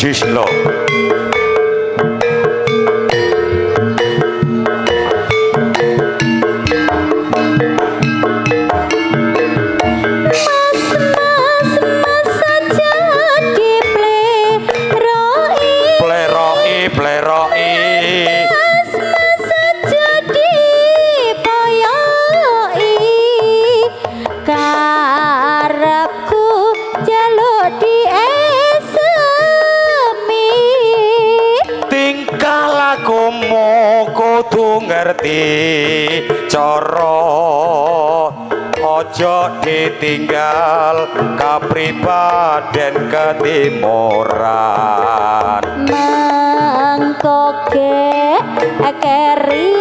Jisno. Mas mas mas aja dipleroi. Pleroi pleroi. Mas mas aja dipoyoi. Karepku jaluk diesemi. Tingkah lakumu kudu ngerti cara, aja ditinggal kapribaden ketimuran. Mengko keri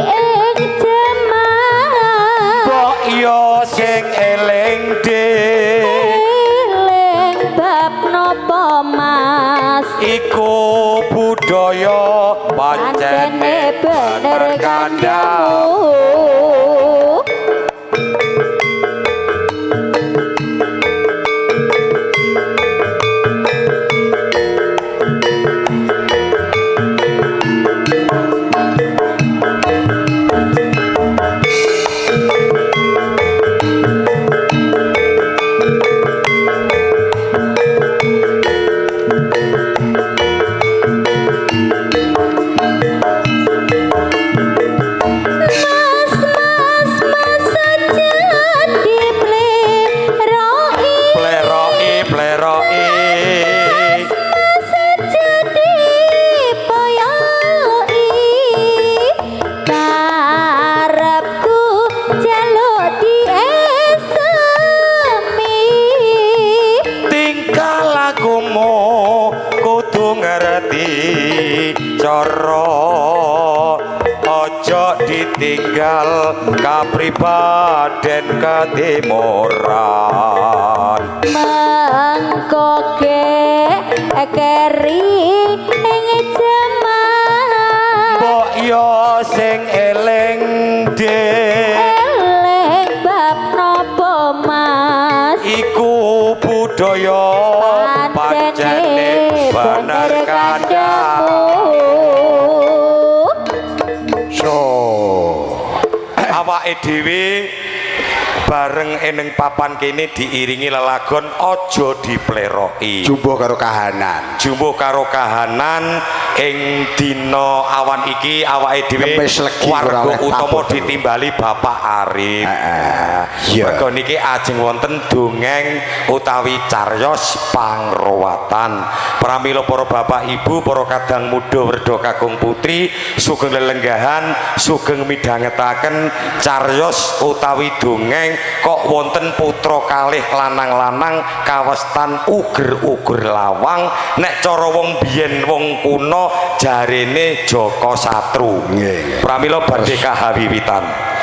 ing jemah. Mbok yo sing eling dik. Eling bab napa mas? Iku budaya pancene bener kandhamu. kandhamu. Mas mas mas aja dipleroi. Pleroi pleroi. Mas mas aja dipoyoi. Karepku jaluk diesemi. Tingkah lakumu kudu ngerti cara, aja ditinggal kapribaden ketimuran. Mengko keri ing jemah. Mbok yo sing eling dik. Eling bab napa mas? Iku budaya pancene bener kandhamu. So Awake dhewe bareng eneng papan kene diiringi lelagon aja dipleroki. Jumbuh karo kahanan. Jumbuh karo kahanan ing dina awan iki awake dhewe Kemis legi warga ora oleh utama tapuk. ditimbali Bapak Arif. Heeh. Iya. Mergo niki ajeng wonten dongeng utawi cariyos pangruwatan. Pramila para bapak ibu, para kadang muda werda kakung putri sugeng lelenggahan, sugeng midhangetaken cariyos utawi dongeng kok wonten putra kalih lanang-lanang kawestan uger-uger lawang. Nek cara wong biyen wong kuno jarene Jaka Satru. Nggih. Pramila badhe kahawiwitan.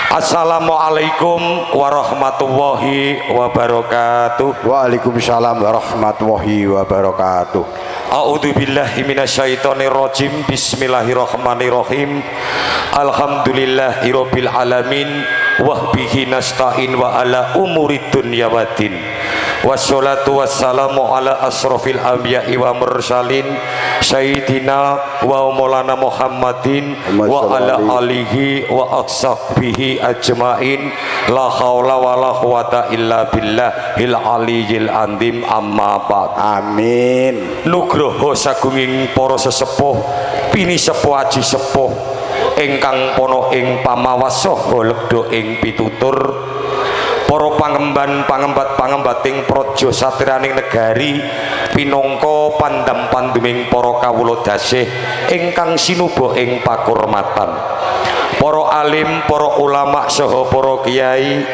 Assalamualaikum warahmatullahi wabarakatuh. Waalaikumsalam warahmatullahi wabarakatuh. A'udzubillahi minasyaitonirrajim. Bismillahirrahmanirrahim. Alhamdulillahirabbil alamin wa bihi nasta'in wa ala umurid dunya waddin. Wassalatu wassalamu ala asrofil anbiya'i wa mursalin sayyidina wa maulana Muhammadin wa ala alihi wa ashabihi ajmain. La haula wa la quwata illa billahil aliyyil azim. Amma ba'd. Amin. Nugroho sagunging para sesepuh, pini sepuh aji sepuh ingkang pono ing pamawas saha legda ing pitutur, para pangemban pangembat pangembating praja satriyaning negari pinangka pandam panduming para kawula dasih ingkang sinuba ing pakurmatan, para alim, para ulama saha para kiai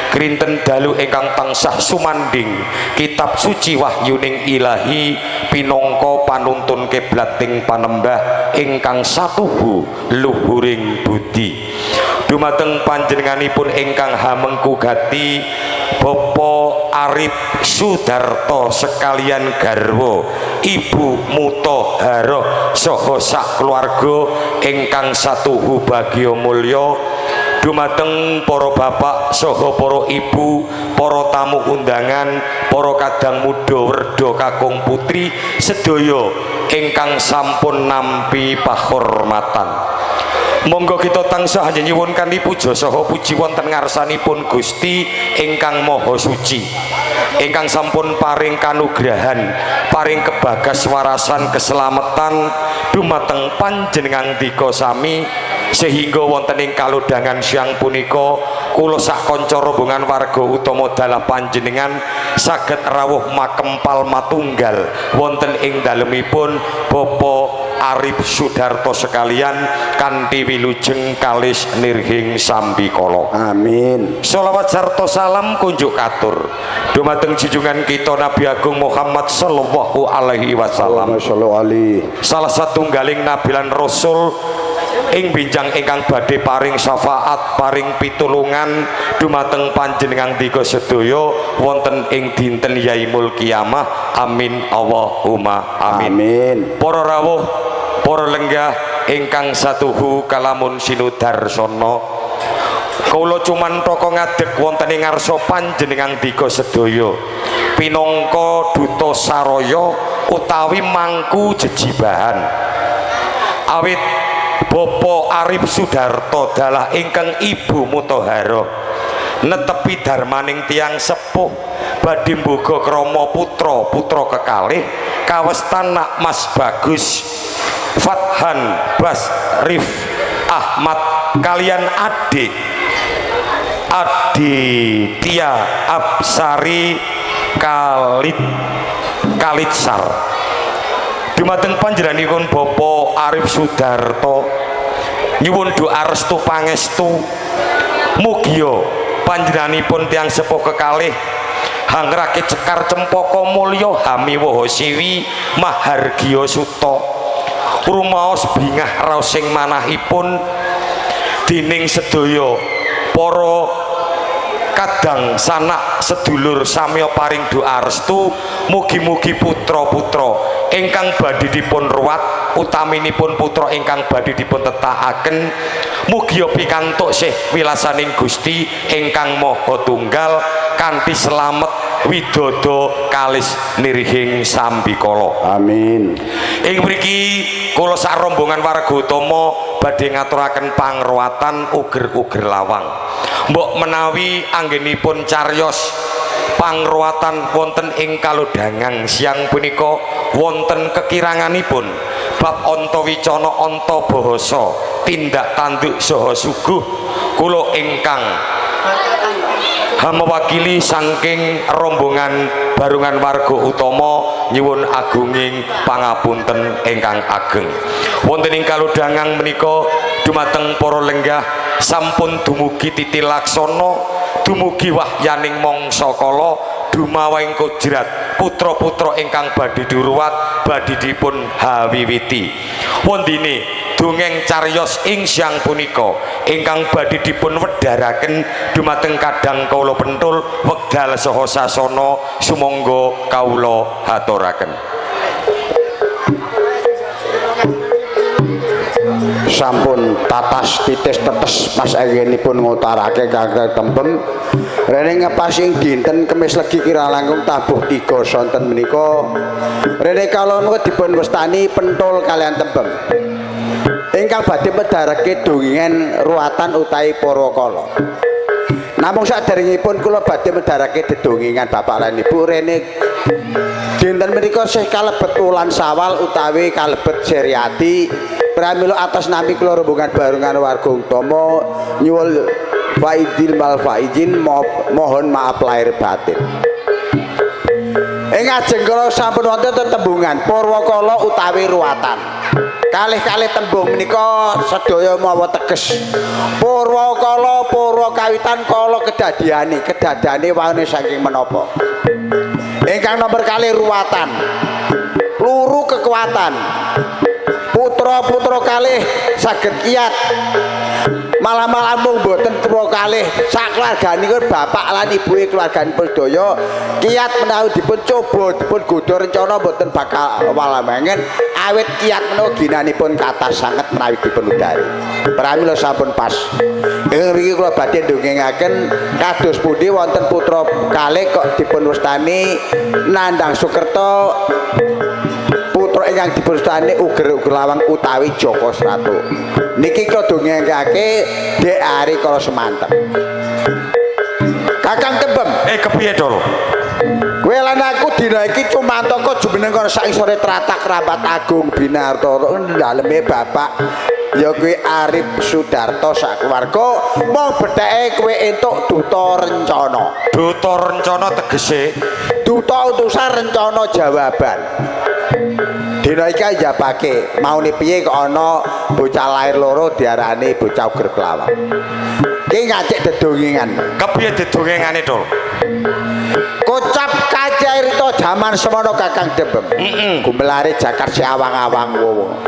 krinten dalu ingkang tansah sumanding kitab suci wahyuning ilahi pinangka panuntun kiblating panembah ingkang satuhu luhuring budi. Dumateng panjenenganipun ingkang hamengku gati Bapak Arif Sudarto sekalian garwa Ibu Muthaharoh saha sak keluarga ingkang satuhu bagya mulya. Dumateng para bapak saha para ibu, para tamu undangan, para kadang muda werda kakung putri sedaya ingkang sampun nampi pahormatan. Monggo kita tansah nyuwun kanthi puja saha puji wonten ngarsanipun Gusti ingkang Maha Suci, ingkang sampun paring kanugrahan, paring kebagas warasan keselamatan dumateng panjenengan dika sami sehingga wonten ing kalodhangan siang punika kula sak kanca rombongan warga utama dalah panjenengan saged rawuh makempal matunggal wonten ing dalemipun Bapak Arif Sudarto sekalian kanthi wilujeng kalis nirhing sambikala. Amin. Sholawat sarta salam kunjuk katur dumateng junjungan kita Nabi Agung Muhammad sallallahu alaihi wasallam, salah satunggaling nabi lan rasul ing binjang ingkang badhe paring syafaat, paring pitulungan dumateng panjenengan tiga sedaya wonten ing dinten yaumul kiamah. Amin Allahumma amin. Amin. Para rawuh, para lenggah ingkang satuhu kalamun sinudarsana, kula cuman toko ngadeg wonten ing ngarsa panjenengan tiga sedaya pinangka duta saraya utawi mangku jejibahan awit Bapak Arif Sudarto dalah ingkang Ibu Mutahharah netepi darmaning tiyang sepuh badhe mboga krama putra putra kekalih kawestan nak Mas Bagus Fathan Basrif Ahmad kalian adik Aditya Absari Khalid Kalitsar. Dumateng panjenenganipun Bapak Arif Sudarto nyuwun doa restu pangestu, mugia panjenenganipun tiyang sepuh kekalih hangrake cekar cempaka mulya hamiwaha siwi mahargya suta rumaos bingah raos sing manahipun dening sedaya para kadang sanak sedulur samya paring doa restu, mugi-mugi putra-putra ingkang badhe dipun ruwat utaminipun putra ingkang badhe dipun tetakaken mugi pikantuk sih wilasaning Gusti ingkang Maha Tunggal kanthi slamet widodo kalis nirhing sambikala. Amin. Ing mriki kula sak rombongan warga utama badhe ngaturaken pangruwatan uger-uger lawang. Mbok menawi anggenipun cariyos pangruwatan wonten ing kalodhangan siang punika wonten kekiranganipun bab anta wicana anta bahasa tindak tanduk saha suguh kula ingkang mewakili saking rombongan barungan warga utama nyuwun agunging pangapunten ingkang ageng. Wonten ing kalodhangan menika dumateng para lenggah sampun dumugi titi laksana, dumugi wahyaning mangsa kala dumawahing kojrat putra-putra ingkang badhe diruwat badhe dipun hawiwiti. Wondene dongeng cariyos ing siang punika ingkang badhe dipun wedharaken dumateng kadang kawula pentul wekdal saha sasana sumangga kawula haturaken. Sampun tatas titis tetes pas anggenipun ngutarake kang tempem rene ngepasi ing dinten Kemis Legi kira langkung tabuh 3 sonten menika rene kala menika dipun wastani pentul kalian tembem ingkang badhe medharake dongengan ruwatan utawi Purwakala. Namung saderengipun kula badhe medharake dedongengan bapak lan ibu rene dinten menika sih kalebet wulan Sawal utawi kalebet Seriati. Pramila atas nami kula rombongan barungan warga utama nyuwun faidil mal faizin mohon maaf lahir batin. Ing ajeng kula sampun wonten tetembungan Purwakala utawi ruwatan. Kalih-kalih tembung menika sedaya mawa teges. Purwakala purwa kawitan kala kedadiane, kedadane waune saking menapa. Ingkang nomor kalih ruwatan. Luru kekuatan. Putra-putra kalih saged kiat. Malah-malah mung boten putra kalih sakeluarganipun bapak lan ibuke keluarganipun sedaya kiat menawi dipun coba dipun godha rencana boten bakal walamengen awit kiat menawa ginanipun kathah sanget menawi dipun udari. Pramila sampun pas. Ing mriki kula badhe ndongengaken kados pundi wonten putra kalih kok dipun wastani Nandang Sukerta, putra ingkang dipun wastani Uger-uger Lawang utawi Joko Sratu. Niki kula dongengake Dek Ari kala semanten. Kakang Tembem. Kepiye, Dol? Kowe lan aku dina iki cumantaka jumeneng kana sak isore tratak Rapat Agung Binartara daleme Bapak ya kuwi Arif Sudarto sak keluarga mung betheke kowe entuk duta rencana. Duta rencana tegese duta utusan rencana jawaban. Dina iki njabake maune piye kok ana bocah lahir loro diarani bocah Uger Lawang. Ki ngacik dedongengan. Kepiye dedongengane, Dol? Kocap kacarita jaman semono Kakang Dembem. Gumelare jakar si awang-awang wowo.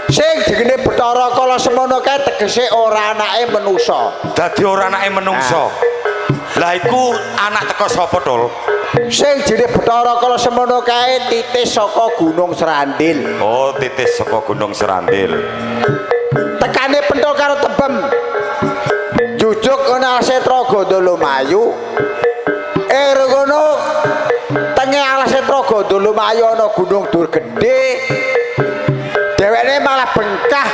Sing jenenge Bathara Kala semono kae tegese ora anake manusa. Dadi ora anake menungsa. Lah iku anak teko sapa, Dol? Sing jenenge Bathara Kala semono kae titis saka Gunung Srandil. Oh, titis saka Gunung Srandil. Tekane penthul karo Tembem. Jujuk ana Setra Gondolomayu. Ngono tenge alas Setra Gondolomayu ana gunung dur gedhe. Dheweke malah bengkah.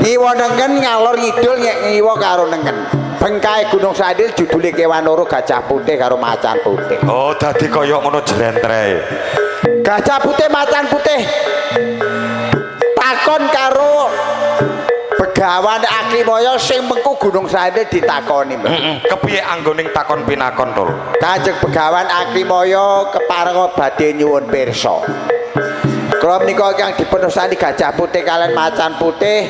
Ngiwa nengen ngalor ngidul ngiwa karo nengen. Bengkahe Gunung Srandil judule kewan loro, gajah putih karo macan putih. Oh, dadi kaya ngono jlentreh. Gajah putih macan putih. Takon karo Begawan Aklimaya sing mengku Gunung Srandil ditakoni, Mbak. Kepiye anggoning takon pinakon, Dol? Kanjeng Begawan Aklimaya keparenga badhe nyuwun pirsa. Kula menika ingkang dipunwastani gajah putih kalian macan putih,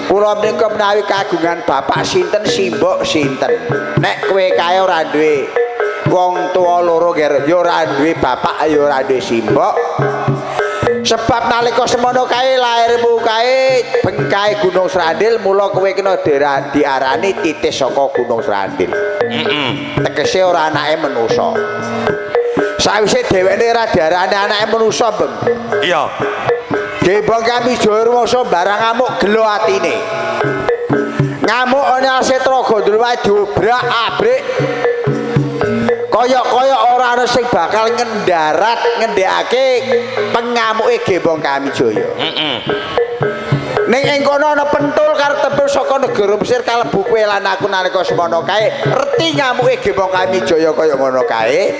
kula menika menawi kagungan bapak sinten simbok sinten. Nek kowe kae ora duwe wong tuwa loro ya ora duwe bapak ya ora duwe simbok. Sebab nalika semono kae lairmu kae bengkae Gunung Srandil, mula kowe kena diarani titis saka Gunung Srandil. Tegese ora anake manusa. Sawise dheweke ora diarani anake manusa, Bem. Iya. Gembong Kamijoyo rumangsa barang ngamuk gelo atine. Ngamuk ana Setra Gondolomayu diobrak-abrik. Kaya-kaya ora ana sing bakal ngendarat ngendhekake pengamuke Gembong Kamijoyo. Ning ing kono ana penthul karo tembul saka negara Mesir kalebu kowe lan aku nalika semono kae reti ngamuke Gembong Kamijoyo kaya ngono kae.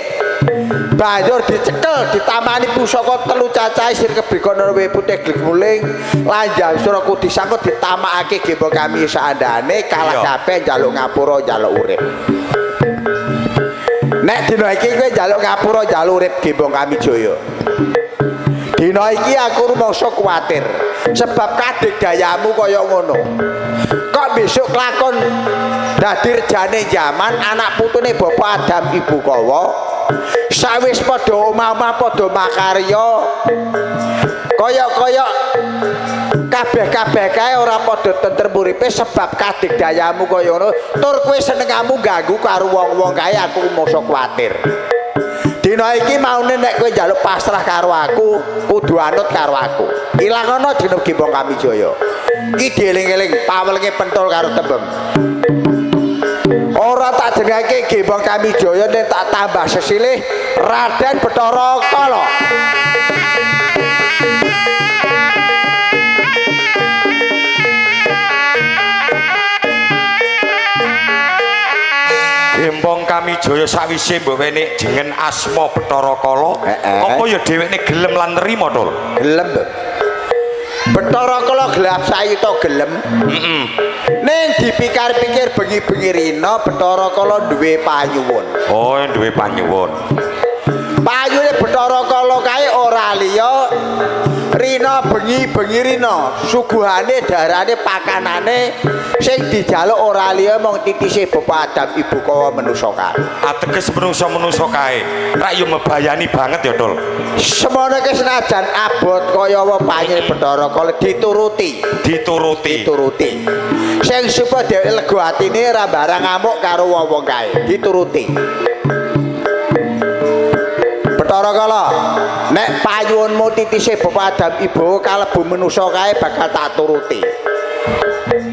Banjur dicekel ditamani pusaka telu cacahe sir kebrikana luwih putih glemuling lan suraku disangkut ditamakake Gembong Kami saandane kalah kabeh njaluk ngapura njaluk urip. Nek dina iki kowe njaluk ngapura njaluk urip Gembong Kamijoyo. Dina iki aku rumangsa kuwatir sebab kadeg dayamu kaya ngono. Kok besok lakon dadi rejane jaman anak putune Bapak Adam Ibu Kawa sawis padha omah-omah padha makarya kaya-kaya kabeh-kabeh kae ora padha tentrem uripe sebab kadeg dayamu kaya ngono tur kowe senengamu ganggu karo wong-wong kae aku mosok kuwatir. Dina iki maune nek kowe njaluk pasrah karo aku kudu anut karo aku. Ilangono jeneng Gembong Kamijoyo. Iki dieling-eling pawelenge penthul karo Tembem. Ora tak jenengake Gembong Kamijoyo nek tak tambah sesilih Raden Bathara Kala. Gembong Kamijoyo sawise mbok wene jeneng asma Bathara Kala, apa ya dheweke gelem lan nrima, Dol? Gelem. Bathara Kala gelap sayuta gelem. Ning dipikir-pikir bengi-bengi rina Bathara Kala duwe panyuwun. Oh, duwe panyuwun. Panyuwune Bathara Kala kae ora liya rina bengi-bengi rina suguhane darane pakanane sing dijaluk ora liya mung titise Bapak Adam Ibu Kawa manusa kae. Ateges manusa-manusa kae. Rak yo mebayani banget ya, Dol. Semono ki senajan abot kaya apa panyune Bathara Kala dituruti. Dituruti. Dituruti. Sing supaya dheweke lega atine ora barang ngamuk karo wong-wong kae, dituruti. Bathara Kala, nek panyuwunmu titise Bapak Adam Ibu kalebu manusa kae bakal tak turuti.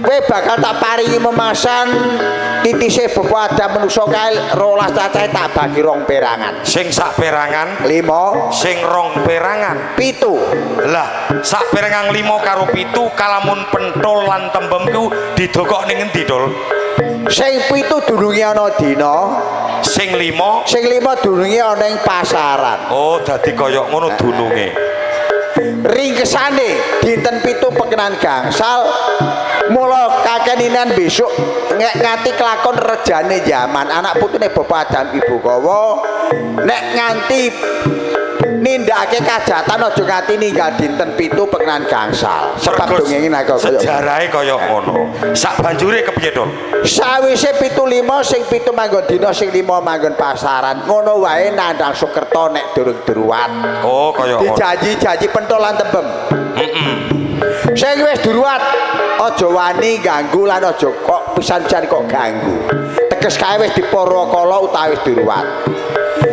Kowe bakal tak paringi memasan titise Bapak Adam manusa kae 12 cacahe tak bagi rong perangan. Sing sak perangan 5, sing rong perangan 7. Lah, sak perangan 5 karo 7 kalamun Penthul lan Tembem ku didokok ning endi, Dul? Sing 7 dununge ana dina, Sing 5, sing 5 dununge ana ing pasaran. Oh, dadi kaya ngono dununge. Ringkesane dinten 7 pekenan gangsal mula kakeninan besok nganti kelakon rejane jaman anak putune Bapak Adam Ibu Kawa nek nganti nindakake kajatan aja nganti ninggal dinten 7 pekenan gangsal sebab dongenge nek kaya sejarahe kaya ngono. Sak banjure kepiye, Dul? Sawise 7 5 sing 7 manggon dina sing 5 manggon pasaran ngono wae nandang Sukerta nek durung diruwat. Oh, kaya ngono. Dijanji-janji Penthul lan Tembem. Heeh. Sing wis diruwat aja wani ganggu lan aja kok pisan-pisan kok ganggu. Teges kae wis diparwakala utawi wis diruwat.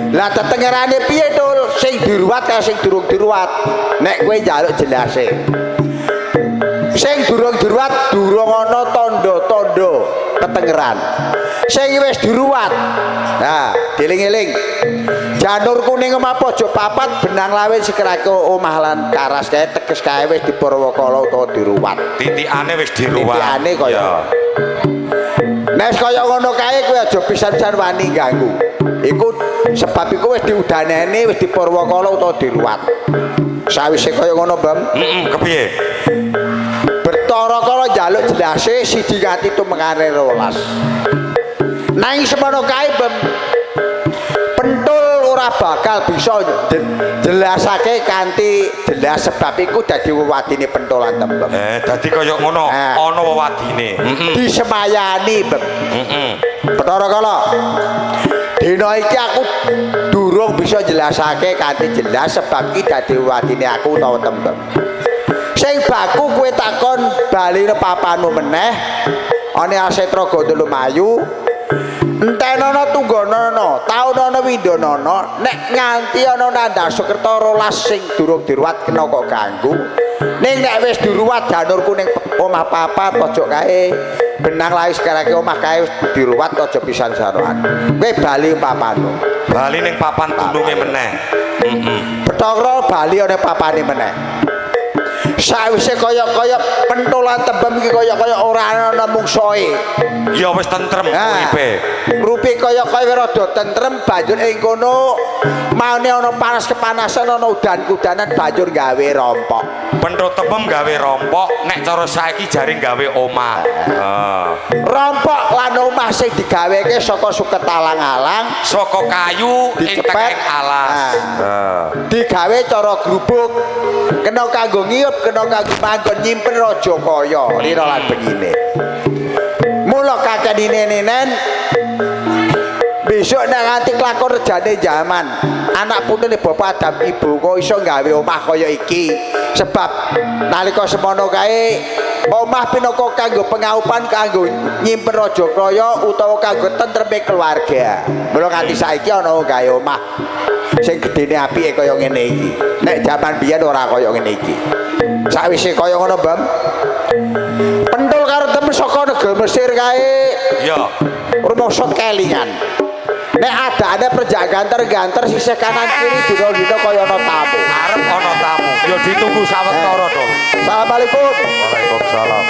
Lah tetengerane piye, Tul? Sing diruwat karo sing durung diruwat. Nek kowe njaluk jelase. Sing durung diruwat durung ana tandha-tandha tetengeran. Sing wis diruwat. Nah, dieling-eling. Janur kuning omah pojok papat benang lawin sekerake omah lan karas kae teges kae wis diparwakala utawa diruwat. Titikane wis diruwat. Titikane kaya. Nek kaya ngono kae kowe aja pisan-pisan wani ganggu. Iku sebab iku wis diudaneni wis diparwakala utawa diruwat. Sawise kaya ngono, Bam. Heeh, kepiye? Betara kala njaluk jelase siji nganti tumengane 12. Nanging semono kae, Bam, Penthul ora bakal bisa jelasake kanthi jelas sebab iku dadi wewadine Penthul lan Tembem. Dadi kaya ngono, ana wewadine. Heeh. Disemayani, Bam. Heeh. Betara kala dina iki aku durung bisa jelasake kanthi jelas sebab iki dadi wewadine aku utawa Tembem. Sing baku kowe takon bali nang papanmu meneh ana Asetra Ganda Lumayu. Entenono tunggonono, taonono windonono, nek nganti ana nandhang Sukerta 12 sing durung diruwat kena kok ganggu. Ning nek wis diruwat janur kuning omah papat pojok kae, benang lae sekarake omah kae wis diruwat aja pisan saroan. Kowe bali papanmu. Bali ning papan dununge meneh. Heeh. Bathara bali ana papane meneh. Sawise kaya-kaya Penthul lan Tembem iki kaya-kaya ora ana mungsoe. Ya wis tentrem uripe. Rupi kaya-kaya rada tentrem banjur ing kono maune ana panas kepanasan ana udan-udanan banjur gawe rompok. Penthul Tembem gawe rompok nek cara saiki jare gawe omah. Heeh. Rompok lan omah sing digaweke saka suket alang-alang, saka kayu ing tengahing alas. Heeh. Digawe cara grubug. Kena kanggo ngiyup, kena kanggo manggon nyimpen raja kaya rina lan bengine. Mula kakenine-ninen besok nek nganti kelakon rejane jaman anak putune Bapak Adam Ibu kok iso gawe omah kaya iki sebab nalika semono kae omah pinaka kanggo pengaupan kanggo nyimpen raja kaya utawa kanggo tentreme keluarga. Mula nganti saiki ana gawe omah sing gedene apike kaya ngene iki. Nek jaman biyen ora kaya ngene iki. Sawise kaya ngono, Bam, Penthul karo Tembem saka negara Mesir kae ya rumangsa kelingan. Nek adane perjak ganter-ganter sisih kanan kiri dina-dina kaya ana tamu. Arep ana tamu. Ya ditunggu sawetara to. Assalamualaikum. Waalaikumsalam.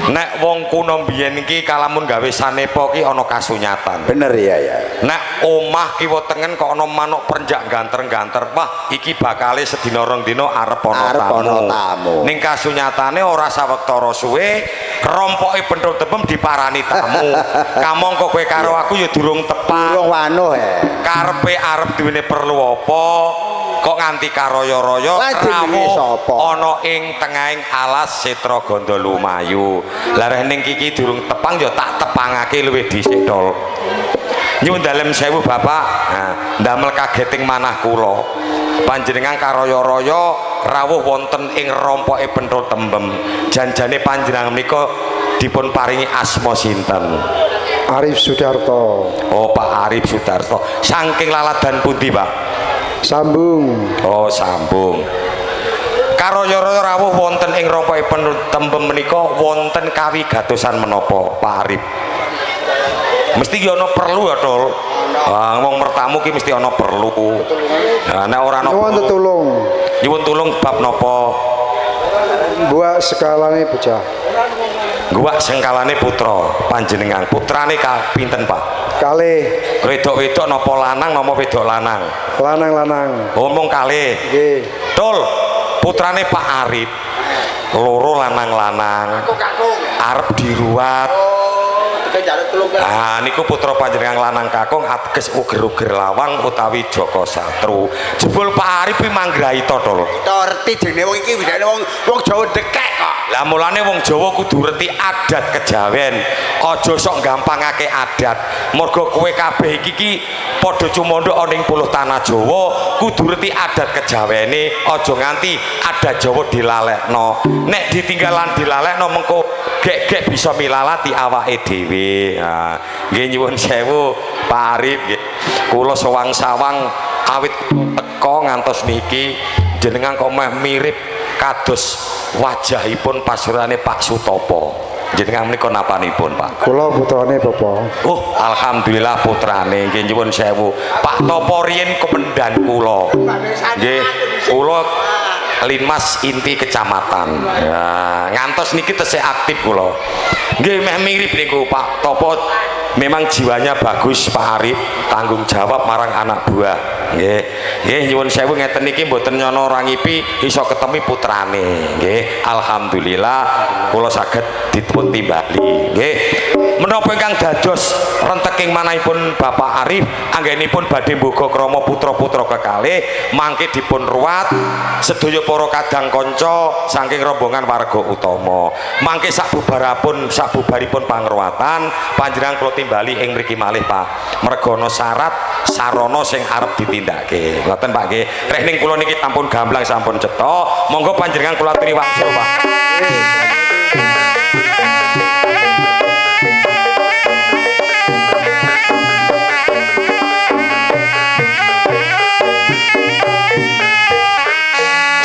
Nek wong kuno mbiyen iki kalamun gawe sanepa ki ana kasunyatan. Bener ya ya. Nek omah kiwa tengen kok ana manuk prenjak ganter-ganter, wah iki bakale sedina rong dina arep ana tamu. Ning kasunyatane ora sawetara suwe, rompoke Penthul Tembem diparani tamu. Kamangka kowe karo aku ya durung tepak. Durung wanuh e. Karepe arep duwene perlu apa? Kok nganti karoyo-royo rawuh ana ing tengahing alas Setra Ganda Lumayu. Lah ning iki durung tepang ya tak tepangake luwih dhisik, Dol. Nyuwun dalem sewu Bapak. Nah, ndamel kageting manah kula. Panjenengan karoyo-royo rawuh wonten ing rompoke Penthul Tembem. Janjane panjenengan menika dipun paringi asma sinten? Arif Sudarto. Oh, Pak Arif Sudarto. Saking laladan pundi, Pak? Sambung. Oh, sambung. Karaya-raya rawuh wonten ing rompokipun tembem menika wonten kawigatosan menapa, Pak Arif? Mesti ki ana perlu ya, Tol. Ah, wong mertamu ki mesti ana perlu. Nah, nek ora ana Nyuwun tetulung. Nyuwun tulung bab napa? Buak skalane bocah. Guwak sengkalane putra panjenengan. Putrane ka pinten, Pak? Kalih. Wedok-wedok napa lanang napa wedok lanang? Lanang-lanang. Ngomong kalih. Nggih. Tul, putrane Pak Arif loro lanang-lanang. Arep diruwat. Ah niku putra panjenengan lanang kakung ateges uger-uger lawang utawi Joko Satru. Jebul Pak Arif kuwi manggraita, Tul. Reti jenenge wong iki widane wong wong Jawa dekek kok. Lah mulane wong Jawa kudu reti adat kejawen. Aja sok gampangake adat. Mergo kowe kabeh iki ki padha cumandha ana ing puluh tanah Jawa, kudu reti adat kejawene, aja nganti adat Jawa dilalekno. Nek ditinggalan dilalekno mengko gek-gek bisa milalati awake dhewe. Nah, nggih nyuwun sewu Pak Arif nggih. Kula sawang-sawang awit teka ngantos niki jenengan kok meh mirip kados wajahipun pasurane Pak Sutopo. Jenengan menika napanipun, Pak? Kula putrane Bapak. Oh, alhamdulillah putrane nggih nyuwun sewu. Pak Topo riyen kemendan kula. Nggih, kula Linmas inti kecamatan. Ya, ngantos niki tesih aktif kula. Nggih meh mirip niku Pak Topo memang jiwanya bagus Pak Arif, tanggung jawab marang anak buah. Nggih. Nggih nyuwun sewu ngeten niki mboten nyono ora ngipi iso ketemi putrane. Nggih, alhamdulillah kula saged dipun timbali. Nggih. Menapa ingkang dados renteking manahipun Bapak Arif anggenipun badhe mboga krama putra-putra kekalih mangke dipun ruwat sedaya para kadang kanca saking rombongan warga utama. Mangke sabubaripun sabubaripun pangruwatan panjenengan kula timbali ing mriki malih Pak. Merga ana syarat sarana sing arep ditindakake. Ngoten Pak nggih. Rehning kula niki sampun gamblang sampun cetha. Monggo panjenengan kula aturi wangsul Pak.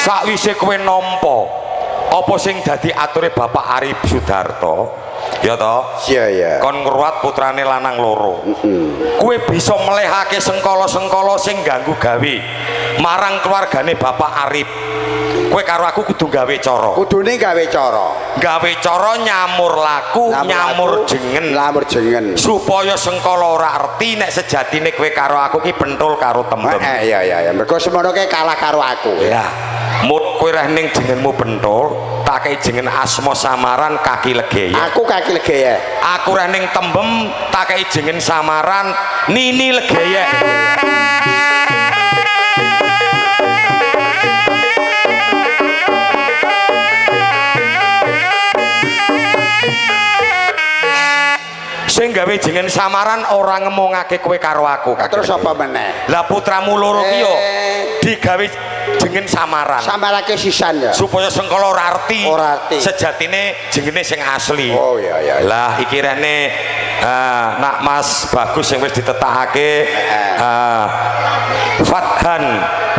Sakwise kowe nampa apa sing dadi ature Bapak Arif Sudarto ya toh? Iya iya. Kon ngruwat putrane lanang loro. Kowe bisa melehake sengkala-sengkala sing ganggu gawe marang keluargane Bapak Arif. Kowe karo aku kudu gawe cara. Kudune gawe cara. Gawe cara nyamur laku, nyamur jengen. Nyamur jengen. Supaya sengkala ora reti nek sejatine kowe karo aku ki pentul karo tembem. Iya iya iya. Mergo semono kae kalah karo aku. Ya. Mut kowe reh ning jengenmu pentul, tak kei jengen asma samaran kaki legeye. Aku kaki legeye. Aku reh ning tembem, tak kei jengen samaran nini legeye. Sing gawe jengen samaran ora ngemongake kowe karo aku. Terus apa meneh? Lah putramu loro ki yo digawe jengen samaran. Samarake sisan ya. Supaya sengkala ora arti. Ora arti. Sejatine jengene sing asli. Oh iya iya. Lah iki rene nak Mas Bagus sing wis ditetakake Fathan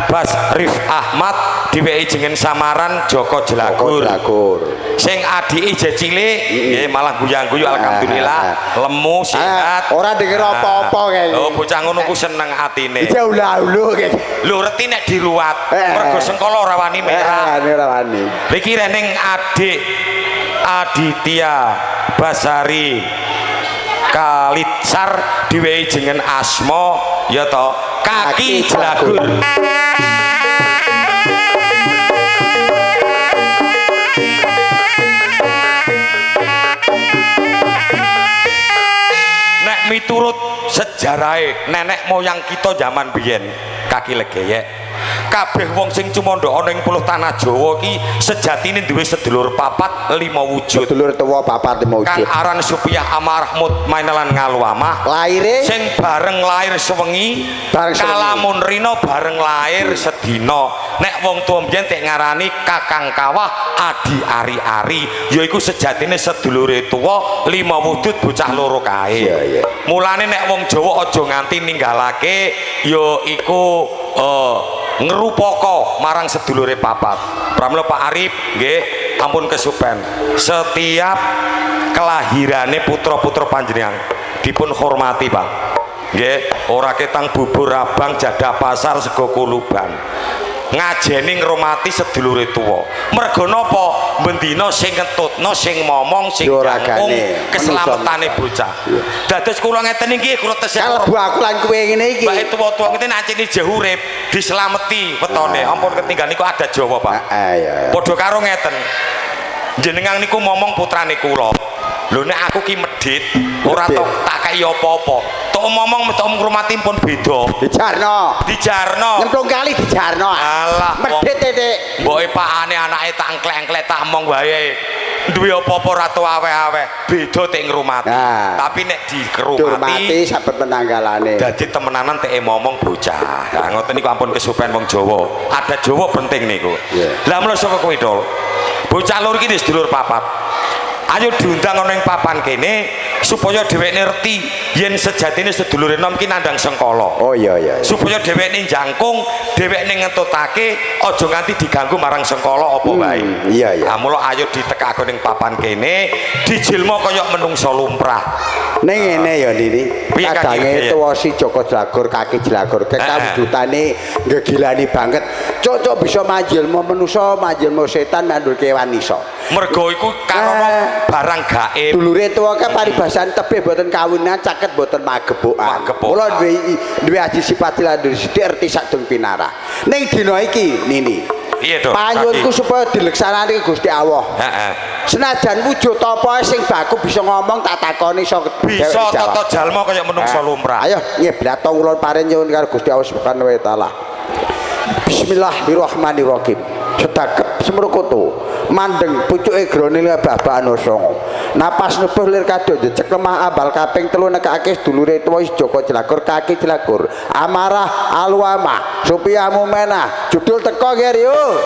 Basrif Ahmad diwehi jengen samaran Joko Jelagur. Jelagur. Sing adike ije cilik nggih malah guyang-guyu alhamdulillah lemu sehat. Ora dikira apa-apa kae. Oh bocah ngono ku seneng atine. Iki ula-ulu kae. Lho reti nek diruwat mergo sengkala ora wani merah. Ora wani. Iki rening adik Aditya Basari Kalitsar diwehi jeneng asma ya to kaki Jelagur. Nek miturut sejarahe nenek moyang kita zaman biyen kaki legeyek kabeh wong sing cumandha ana ing puluh tanah Jawa ki sejatine duwe sedulur 4 5 wujud. Sedulur tuwa 4 5 wujud. Kang aran Supiah Amarah Mutmainnah lan Ngaluamah. Laire sing bareng lair sewengi, kalamun rina bareng lair sedina. Nek wong tuwa mbiyen tek ngarani Kakang Kawah Adi Ari-ari, yaiku sejatine sedulure tuwa 5 wujud bocah loro kae. Iya, iya. Mulane nek wong Jawa aja nganti ninggalake ya iku ngrupaka marang sedulure papat. Pramila Pak Arif nggih ampun kesupen. Setiap kelahirane putra-putra panjenengan dipun hormati, Pak. Nggih, ora ketang bubur abang jadah pasar sego kuluban. Ngajeni ngromati sedulure tuwa. Merga napa? Bendina sing ngetutno, sing momong, sing jangkung keselametane bocah. Dados kula ngeten iki kula tesih kalebu aku lan kowe ngene iki. Mbake tuwa-tuwa ngene ancene jeh urip diselameti wetone. Ampun ketinggalan niku adat Jawa, Pak. Heeh, iya. Padha karo ngeten. Jenengan niku momong putrane kula. Lho nek aku ki medhit, ora tok tak kei apa-apa. Tok momong tok ngrumati pun beda. Dijarno. Dijarno. Nyemplung kali dijarno. Alah, medhit titik. Mboke pakane anake tak engklek-engklek tak omong wae. Duwe apa-apa ora tau aweh-aweh. Beda tek ngrumati. Nah, tapi nek dikrumati saben penanggalane. Dadi temenanan teke momong bocah. Lah ngoten niku ampun kesupen wong Jawa. Adat Jawa penting niku. Yeah. Lah mula saka kuwi Dol. Bocah loro iki sedulur papat. Ayo diundang ana ing papan kene supaya dheweke ngerti yen sejatine sedulure nom ki nandhang sengkala. Oh iya iya. Supaya dheweke jangkung, dheweke ngetutake aja nganti diganggu marang sengkala apa wae. Iya iya. Lah mula ayo ditekake ning papan kene, dijilma kaya menungsa lumrah. Ning ngene ya Nini, kadange tuwa si Joko Jlagor kaki Jlagor kawujudane gegilani banget. Cocok bisa manjilma manusa, manjilma setan, mandul kewan iso. Mergo iku karana barang gaib. Dulure tuwa ka paribasan tebih boten kawunan, caket boten magebokan. Mula duwe aji sifat lan duwe sithik erti sadung pinarah. Ning dina iki Nini. Iya to. Panyuwunku supaya dileksanake Gusti Allah. Heeh. Senajan wujud apa sing baku bisa ngomong tak takoni iso bisa tata jalma kaya menungsa lumrah. Ayo nyeblat ulun paring nyuwun karo Gusti Allah Subhanahu wa taala. Bismillahirrahmanirrahim. Sedakep semrukutu mandeng pucuke grone babakan songo. Napas nebuh lir kadya jejeg lemah ambal kaping telu nekake sedulure tuwa Joko Jlagor kaki Jlagor. Amarah aluama Sophia Mumena judul teko ger yo.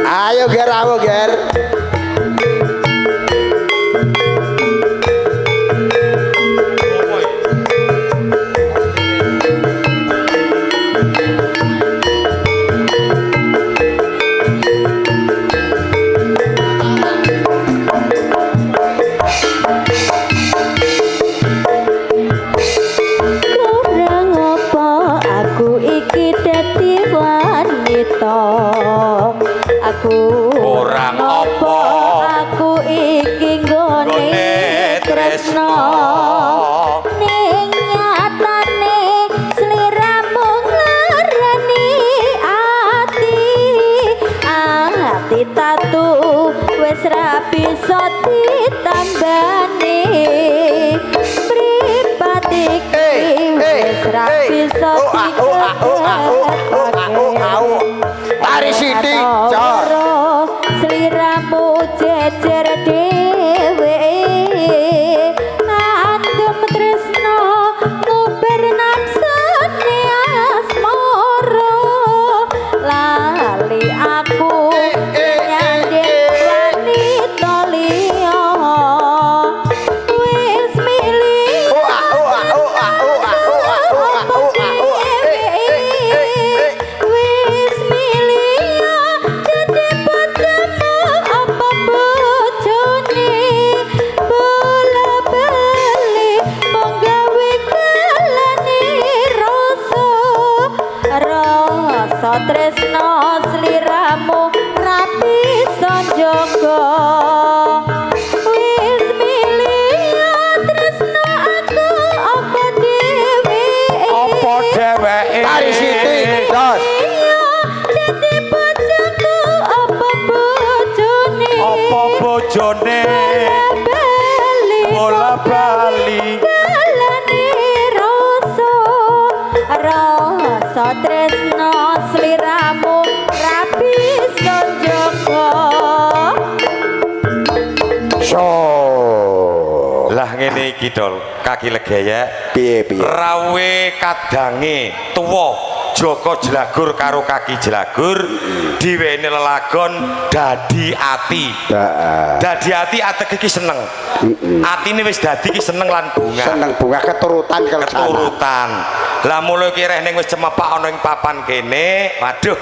Ayo ger awo ger. Aku kurang apa aku iki nggone tresno ning nyatane sliramu nglarani ati ati tatu wis ra bisa ditambani mripat iki wis ra bisa Tari siti cor sliramu jejer dhewe andem tresno nguber nafsune asmara lali aku nyandeng wanita liya wis milih tresno sliramu ra bisa njaga wis milih tresno aku apa dhewe apa dheweke tari siti dos dadi bojoku apa bojone apa bojone bola bali dalane rasa rasa tresno sliramu ra bisa njaga. So lah ngene iki Dol, kaki legeyek piye piye rawe kadange tuwa Joko Jlagur karo Kaki Jlagur diweni lelagon Dadi Ati. Heeh. Dadi ati ateg iki seneng. Atine wis dadi iki seneng lan bunga. Seneng bunga keturutan kelesana. Keturutan. Lah mula iki reh ning wis cemepak ana ing papan kene. Waduh.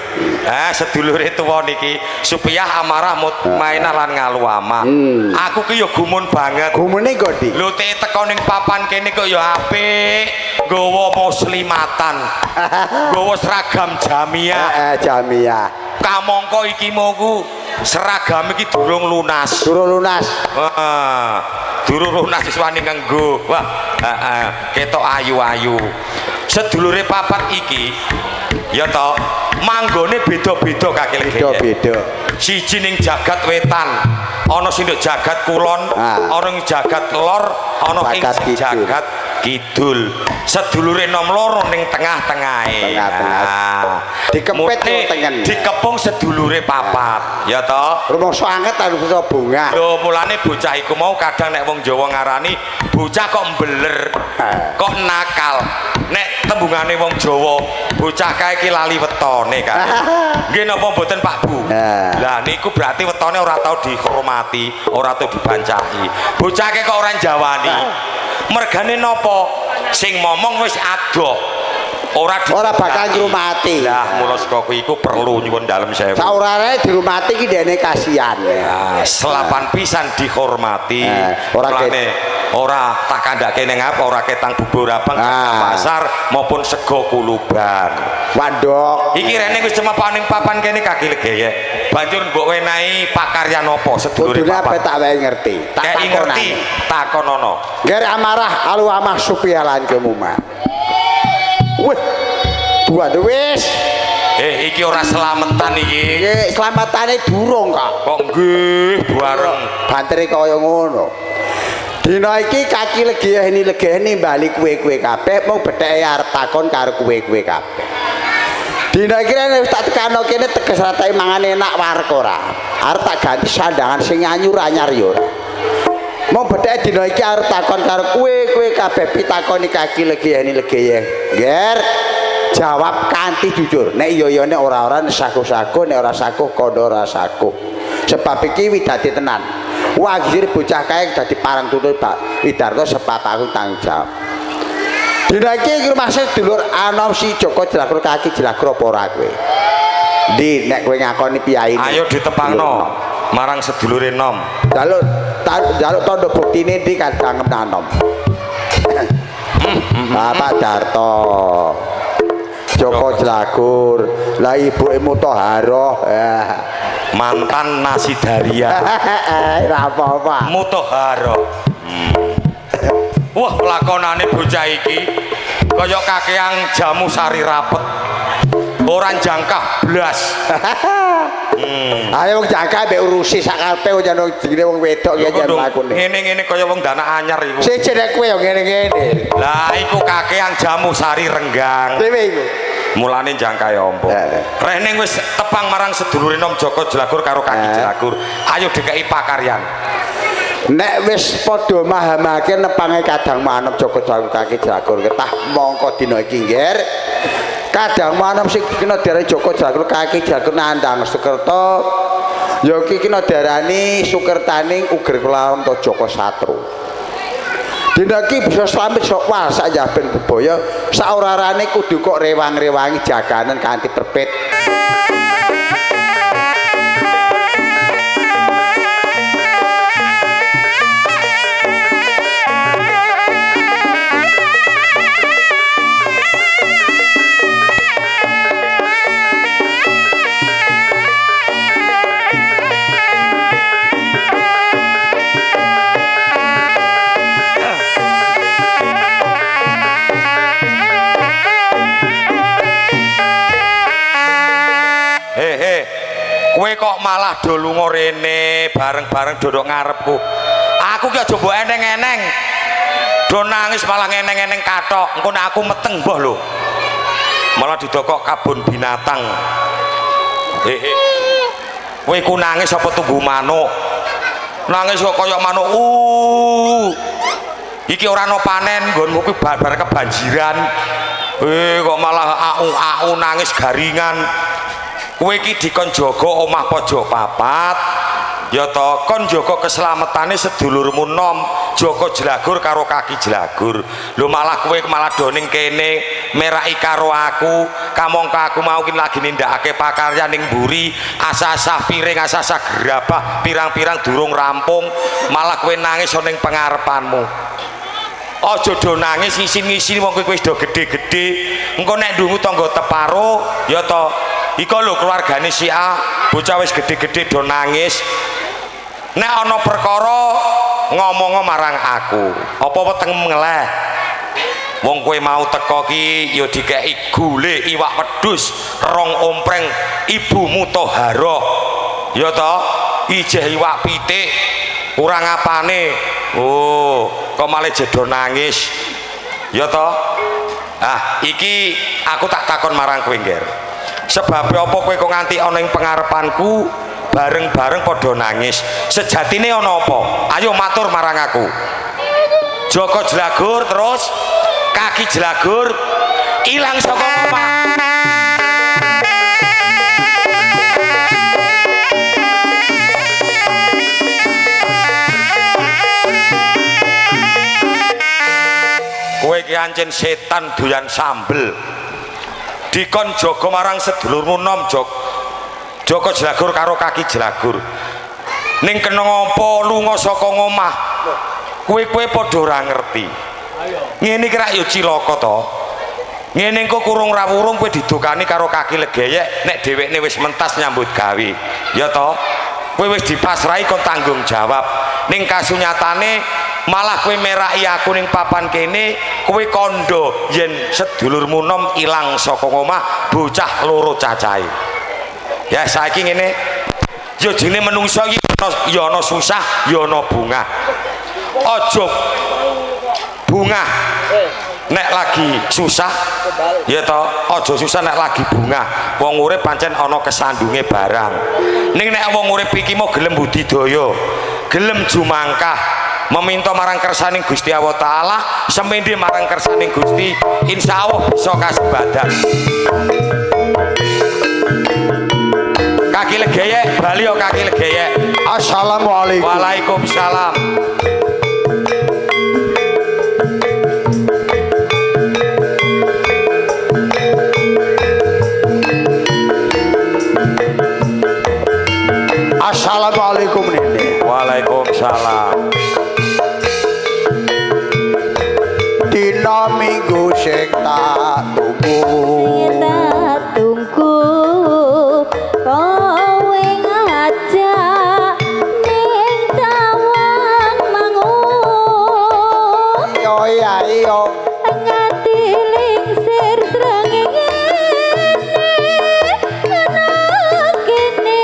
Ah sedulure tuwa niki Supiah amarah mutmainah lan ngaluama. Aku ki ya gumun banget. Gumune nggo ndi? Lho te teko ning papan kene kok ya apik. Nggawa muslimatan. Nggawa seragam jamiah. Heeh, jamiah. Kamangka iki mau seragam iki durung lunas. Durung lunas. Heeh. Durung lunas wis wani nganggo. Wah, heeh, ketok ayu-ayu. Sedulure papat iki ya toh, manggone beda-beda kaki legi. Beda-beda. Siji ning jagat wetan, ana sing nduk jagat kulon, ana ing jagat lor, ana ing jagat kidul. Sedulure nom loro ning tengah-tengahe. Tengah-tengah. Dikepit tengen. Dikepung sedulure papat, ya toh. Rumangsa anget rumangsa bungah. Lho mulane bocah iku mau kadang nek wong Jawa ngarani bocah kok mbeler, kok nakal. Nek tembungane wong Jawa, bocah kae iki lali wetone kan. Nggih napa mboten Pak Bu? Lah niku berarti wetone ora tau dihormati, ora tau dibancaki. Bocah kae kok ora njawani. Mergane napa? Sing momong wis adoh. Ora ora bakal ngrumati. Lah mula saka kuwi iku perlu nyuwun dalem sewu. Saurare dirumati iki dene kasihan. Nah, selapan pisan dihormati. Ora ora tak kandhake ning apa ora ketang bubur abang pasar maupun sego kuluban. Wandok. Iki rene wis cemepak ning papan kene kaki legeyek. Banjur mbok wenehi pakaryan apa sedulure papat. Tak wae ngerti. Tak ngerti, takonono. Ger amarah alu amah supia lan kemuma. Wih, buat wis. Iki ora selametan iki. Nggih, selamatane durung kok. Kok nggih bareng bantere kaya ngono. Dina iki kaki legeheni legeheni bali kowe-kowe kabeh mung betheke arep takon karo kowe-kowe kabeh. Dina iki nek tak tekano kene teges ratake mangan enak wareg ora. Arep tak ganti sandangan sing anyur-anyar ya ora. Mung betheke dina iki arep takon karo kowe-kowe kabeh pitakoni kaki legeheni legeye. Nger, jawab kanthi jujur. Nek iya-iyane ora-ora sakuh-sakuh, nek ora sakuh kono ora sakuh. Sebab iki widati tenan. Wagir bocah kae dadi parang tutul Pak Widarto sebab aku tanggung jawab. Dina iki rumah sedulur anom si Joko Jlagur Kaki Jlagur apa ora kowe? Ndi nek kowe ngakoni piyai. Ayo ditepangno marang sedulure nom. Jaluk jaluk tandha buktine ndi kadang anom. Bapak Darto Joko Jlagur, lah ibuke Mutahharoh. Mantan Nasidaria. Ora apa-apa. Mutahharoh. Wah, lakonane bocah iki kaya kakeang jamu sari rapet. Ora jangkah blas. Ayo wong jangkah mbek urusi sak karepe wong jenenge wong wedok ya jan lakune. Ngene-ngene kaya wong dana anyar iku. Siji nek kowe ya ngene-ngene. Lah iku kakeang jamu sari renggang. Dhewe iku. Mulane jangkae ombo. Rene wis tepang marang sedulure nom Joko Jlagur karo Kaki Jlagur. Ayo dikeki pakaryan. Nek wis padha mahamake nepange kadang manep Joko Jlagur Kaki Jlagur ketah mongko dina iki ngger. Kadang manep sing kena diarani Joko Jlagur Kaki Jlagur nandhang Sukerta ya iki kena diarani Sukertaning Uger Kulawan ta Joko Satru. Dina iki bisa slamet sok wal sak jaben bebaya saorarane kudu kok rewang-rewangi jaganen kanthi perpit. Kowe kok malah do lunga rene bareng-bareng dodok ngarepku. Aku ki aja mbok eneng-eneng. Do nangis malah ngeneng-eneng kathok. Engko nek aku meteng mbah lho. Malah didokok kabun binatang. Hehe. Kowe ku nangis apa tunggu manuk? Nangis kok kaya manuk. Iki ora ana panen, nggonmu kuwi bar kebanjiran. Kok malah au-au nangis garingan. Kowe iki dikon jaga omah pojok papat. Ya to, kon jaga keselamatane sedulurmu nom, Joko Jlagur karo kaki Jlagur. Lho malah kowe malah do ning kene meraki karo aku, kamangka aku mau ki lagi nindakake pakaryan ning mburi, asah-asah piring, asah-asah gerabah, pirang-pirang durung rampung, malah kowe nangis ning pengarepanmu. Aja do nangis ngisin-ngisin wong kowe wis do gedhe-gedhe. Engko nek ndungu tangga teparo, ya to, iko lho keluargane si A, bocah wis gedhe-gedhe do nangis. Nek ana perkara ngomongo marang aku, apa wetengmu ngeleh? Wong kowe mau teko ki ya dikeki gule iwak wedhus, rong ompreng, ibumu toharoh. Ya to, ijeh iwak pitik, kurang apane? Oh, kok malah jedo nangis. Ya to? Ah, iki aku tak takon marang kowe, Ngger. Sebab apa kowe kok nganti ana ing pengarepanku bareng-bareng padha nangis? Sejatine ana apa? Ayo matur marang aku. Joko Jlagur terus kaki Jlagur ilang saka omah. Kowe iki ancen setan doyan sambel. Dikon jaga marang sedulurmu nom Joko Jlagur karo kaki Jlagur. Ning kena ngapa lunga saka ngomah? Kowe-kowe padha ora ngerti. Ngene iki rak ya cilaka to. Ngene engko kurung ra wurung kowe didukani karo kaki legeyek nek dhewekne wis mentas nyambut gawe. Ya to? Kowe wis dipasrahi kon tanggung jawab. Ning kasunyatane malah kowe meraki aku ning papan kene, kowe kandha yen sedulurmu nom ilang saka omah bocah loro cacahe. Ya saiki ngene, ya jenenge menungso iki ya ana susah, ya ana bungah. Aja bungah nek lagi susah, ya to, aja susah nek lagi bungah. Wong urip pancen ana kesandunge barang. Ning nek wong urip iki mau gelem budidaya, gelem jumangkah, meminta marang kersaning Gusti Allah Ta'ala, semende marang kersaning Gusti, insya Allah bisa kasebadan. Kaki legeyek, bali yo kaki legeyek. Assalamualaikum. Waalaikumsalam. Assalamualaikum Nenek. Waalaikumsalam. Dina Minggu sing tak tunggu, tak tunggu kowe ngajak ning Tawang Mangun. Iya iya iya. Nganti lingsir srengenge ana kene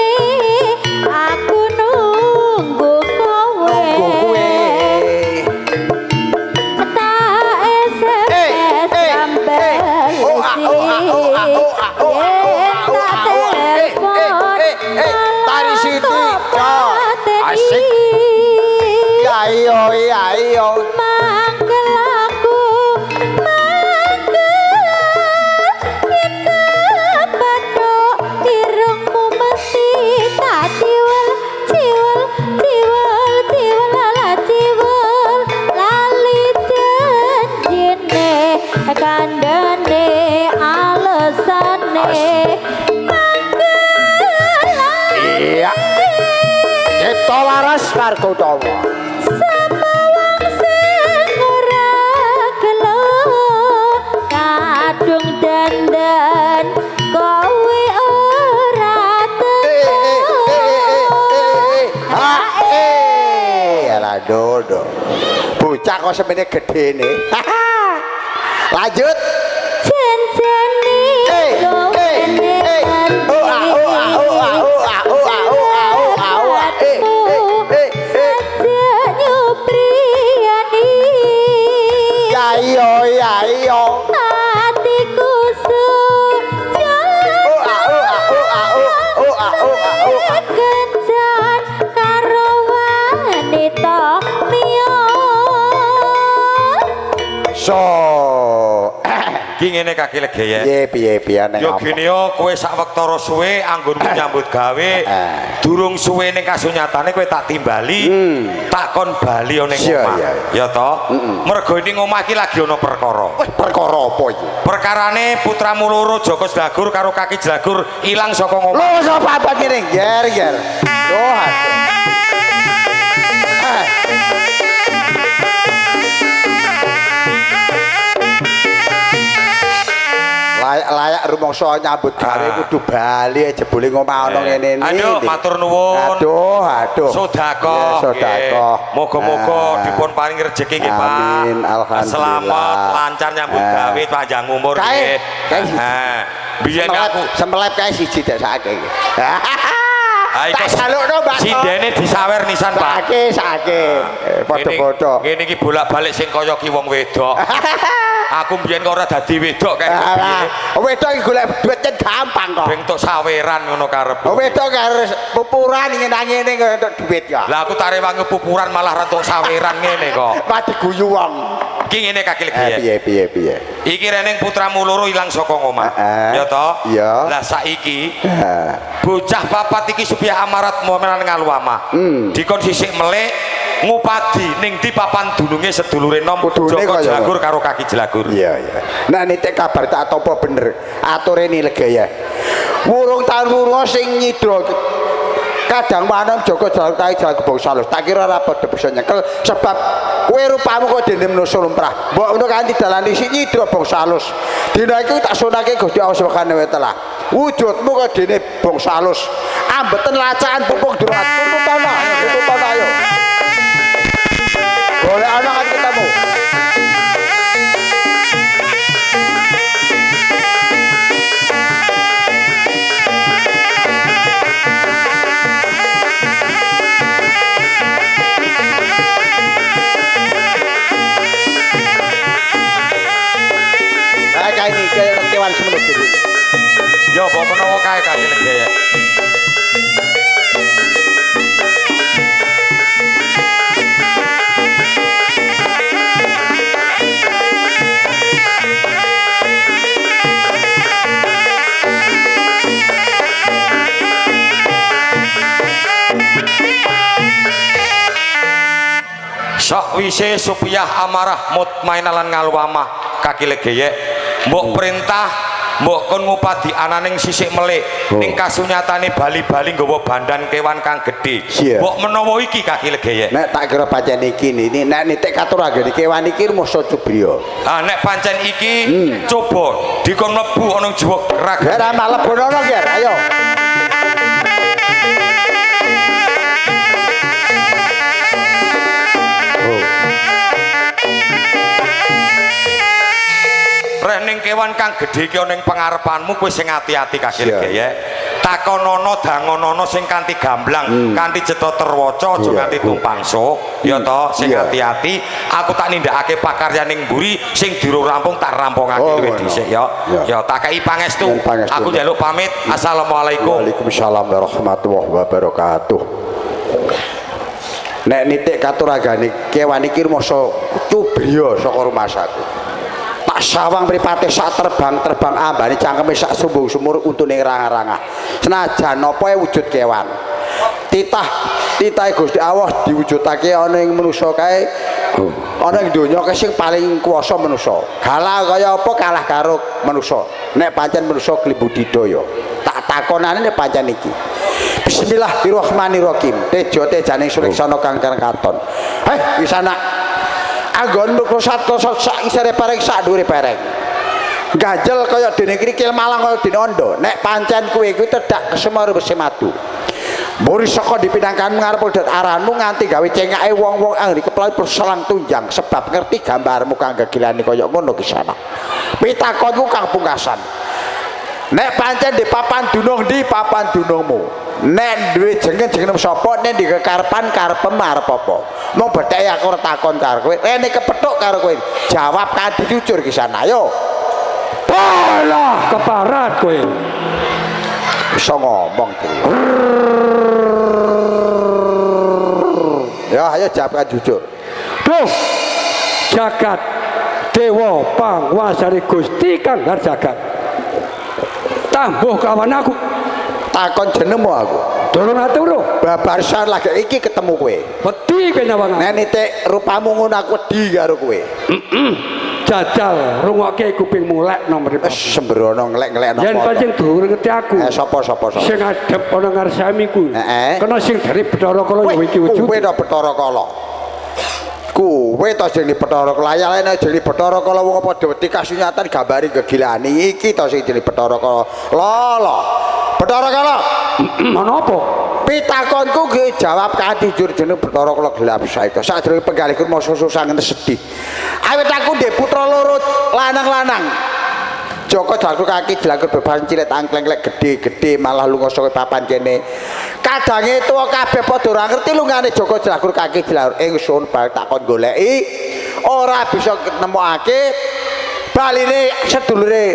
aku nunggu kowe. Nunggu kowe. Tak SMS sampe Oh ah oh ah oh ah oh ah oh ah oh ah oh ah tari Siti asik. Ya iya iya iya. Mangkel aku mangkel yen kepethuk irungmu mesti tak ciwel ciwel ciwel ciwel ala ciwel lali janjine kandhane alesane mangkel. Iya. Cipta laras warga utawa. Sapa wong sing ora gelo kadung dandan kowe ora teko. Ha eh. Alah dodo. Bocah kok semene gedene. Lanjut. Janjane kowe Oh ah oh ah oh ah oh ah oh ah oh ah oh ah oh ah eh eh eh. Nyupriyani Ya iya ya iya. Atiku Oh ah oh ah oh ah oh oh ah oh ah oh ah. Kencan karo wanita liya. So Ki Iki ngene Kaki Legeye. Piye piye piye neng Yo apa? gene yo kowe sak wektara suwe anggonmu nyambut gawe. Durung suwe ning kasunyatane kowe tak timbali, tak kon bali ning omah. Iya. Ya toh? Mergo ning omah iki lagi ana perkara. Wah, perkara apa iki? Perkarane putramu loro Joko Jlagur karo Kaki Jlagur ilang saka omah. Lho sapa abad ngene? Ger ger. Loh, aduh. Eh. Layak-layak rumangsa nyambut gawe kudu bali jebule ngomah ana ngene iki. Aduh, matur nuwun. Aduh, aduh. Sedekah. Sedekah. Moga-moga dipun paringi rejeki nggih, Pak. Amin, alhamdulillah. Selamat lancar nyambut gawe panjang umur nggih. Kae. Biyen aku semelep kae siji dek sakake iki. Tak jalukno, Mbak. Sindene disawer nisan, Pak. Sakake, sakake. Padha-padha. Ngene iki bolak-balik sing kaya ki wong wedok. Aku mbiyen kok ora dadi wedok kae piye. Wedok iki golek duit kan gampang kok. Ben tok saweran ngono karepku. Wedok harus pupuran ngene-ngene kok entuk duit ya. Lah aku tak rewangi pupuran malah ra entuk saweran ngene kok. Mati guyu wong. Iki ngene Kaki Legeye. Piye piye piye. Iki reneng putramu loro ilang saka omah. Ya toh? Iya. Lah saiki bocah papat iki supaya amarat momenan ngaluamah. Dikon sisik melik ngupadi ning di papan dununge sedulure nom Joko Jlagur karo Kaki Jlagur. Iya iya. Nah nitik kabar tak topo bener. Ature ni Legeye. Wurung taun wurung sing nyidra kadang wanon Joko Jlagur Kaki Jlagur bangsa halus. Tak kira ora padha bisa nyekel sebab kowe rupamu kok dene manusa lumrah. Mbok ngono kanthi dalan isi nyidra bangsa halus. Dina iki tak sunake Gusti Allah Subhanahu wa taala. Wujudmu kok dene bangsa halus. Ambeten lacakan pupuk durat. Tututono, tututono ayo. Golek ana kan ketemu. Nah, kae iki kewan semono gede. Ya mbok menawa kae Kaki Legeye. Sakwise supiyah amarah mutmainah lan ngaluamah Kaki Legeye mbok perintah mbok kon ngupadi ananing sisik melik ning kasunyatane bali-bali nggawa bandan kewan kang gedhe. Mbok menawa iki Kaki Legeye. Nek tak kira pancen iki niki nek nitik katurangane kewan iki rumangsa cubriya. Ah nek pancen iki coba dikon mlebu ana jiwa raga. Ora mlebono Ger, ayo. Ning kewan kang gedhe iki ana ing pangarepanmu kowe sing ati-ati Kaki Legeye. Takonono dangonono sing kanthi gamblang, kanthi cetha terwaca aja nganti tumpangso. Ya toh, sing ati-ati aku tak nindakake pakaryan ning mburi sing durung rampung tak rampungake luwih dhisik ya. Ya tak kei pangestu. Aku njaluk pamit. Assalamualaikum. Waalaikumsalam warahmatullahi wabarakatuh. Nek nitik katuragane kewan iki rumangsa cubriya saka rumasaku. Tak sawang mripate sak terbang-terbang ambane cangkeme sak sumbung sumur untune rangah-rangah. Senajan apa wujud kewan. Titah titahe Gusti Allah diwujudake ana ing manusa kae ana ing donya kae sing paling kuwasa manusa. Galah kaya apa kalah karo manusa. Nek pancen manusa klibudidaya. Tak takonane nek pancen iki. Bismillahirrahmanirrahim. Tejo tejaning suleksana kang katon. Heh wis anak anggon klosat-klosot sak isere pereng sak dhuwure pereng. Ganjel kaya dene krikil malang kaya dene ondo. Nek pancen kowe kuwi tedak kesemar wis madu. Muri saka dipinangkan ngarep dat aranmu nganti gawe cengake wong-wong anggere keplayu perselang tunjang sebab ngerti gambarmu kang gegilane kaya ngono kisana. Pitakonku kang pungkasan. Nek pancen di papan dunung di papan dunungmu. Nek duwe jeneng-jeneng sapa nek di kekarepan karepem arep apa. Mung bedheke aku ora takon karo kowe, rene kepethuk karo kowe. Jawab kanthi jujur kisana. Ayo. Alah, keparat kowe. Bisa ngomong iki. Ya, ayo jawab kan jujur. Duh. Jagat Dewa panguwasane Gusti kang jagat. Tambuh kawan aku. Takon jenengmu aku. Durung nate weruh. Babarsan lagi iki ketemu kowe. Wedi kowe nyawang. Nek nitik rupamu ngono aku wedi karo kowe. Jajal rungokke kupingmu lek nomor Wis sembrono ngelek-ngelekno. Yen pancen durung ngerti aku. Sapa sapa sapa. Sing adhep ana ngarsami ku. Heeh. Kena sing dari Bathara Kala ya iki wujud. Kowe to Bathara Kala. Kowe to jenenge Bathara Kala. Layane jenenge Bathara Kala wong padha wedi kasunyatan gambare gegilani iki to sing jenenge Bathara Kala. Lala. Bathara Kala. Ana apa? Pitakonku ge jawab kanthi jujur jeneng Bathara Kala gelap saiki. Sadurunge penggalihku masa susah ngene sedih. Awit aku ndek putra loro lanang-lanang. Joko jago kaki jelakur beban cilik tangkleng-klek gede-gede malah lunga saka papan kene. Kadange tuwa kabeh padha ora ngerti lungane Joko jelakur kaki jelakur ingsun bal takon goleki ora bisa nemokake baline sedulure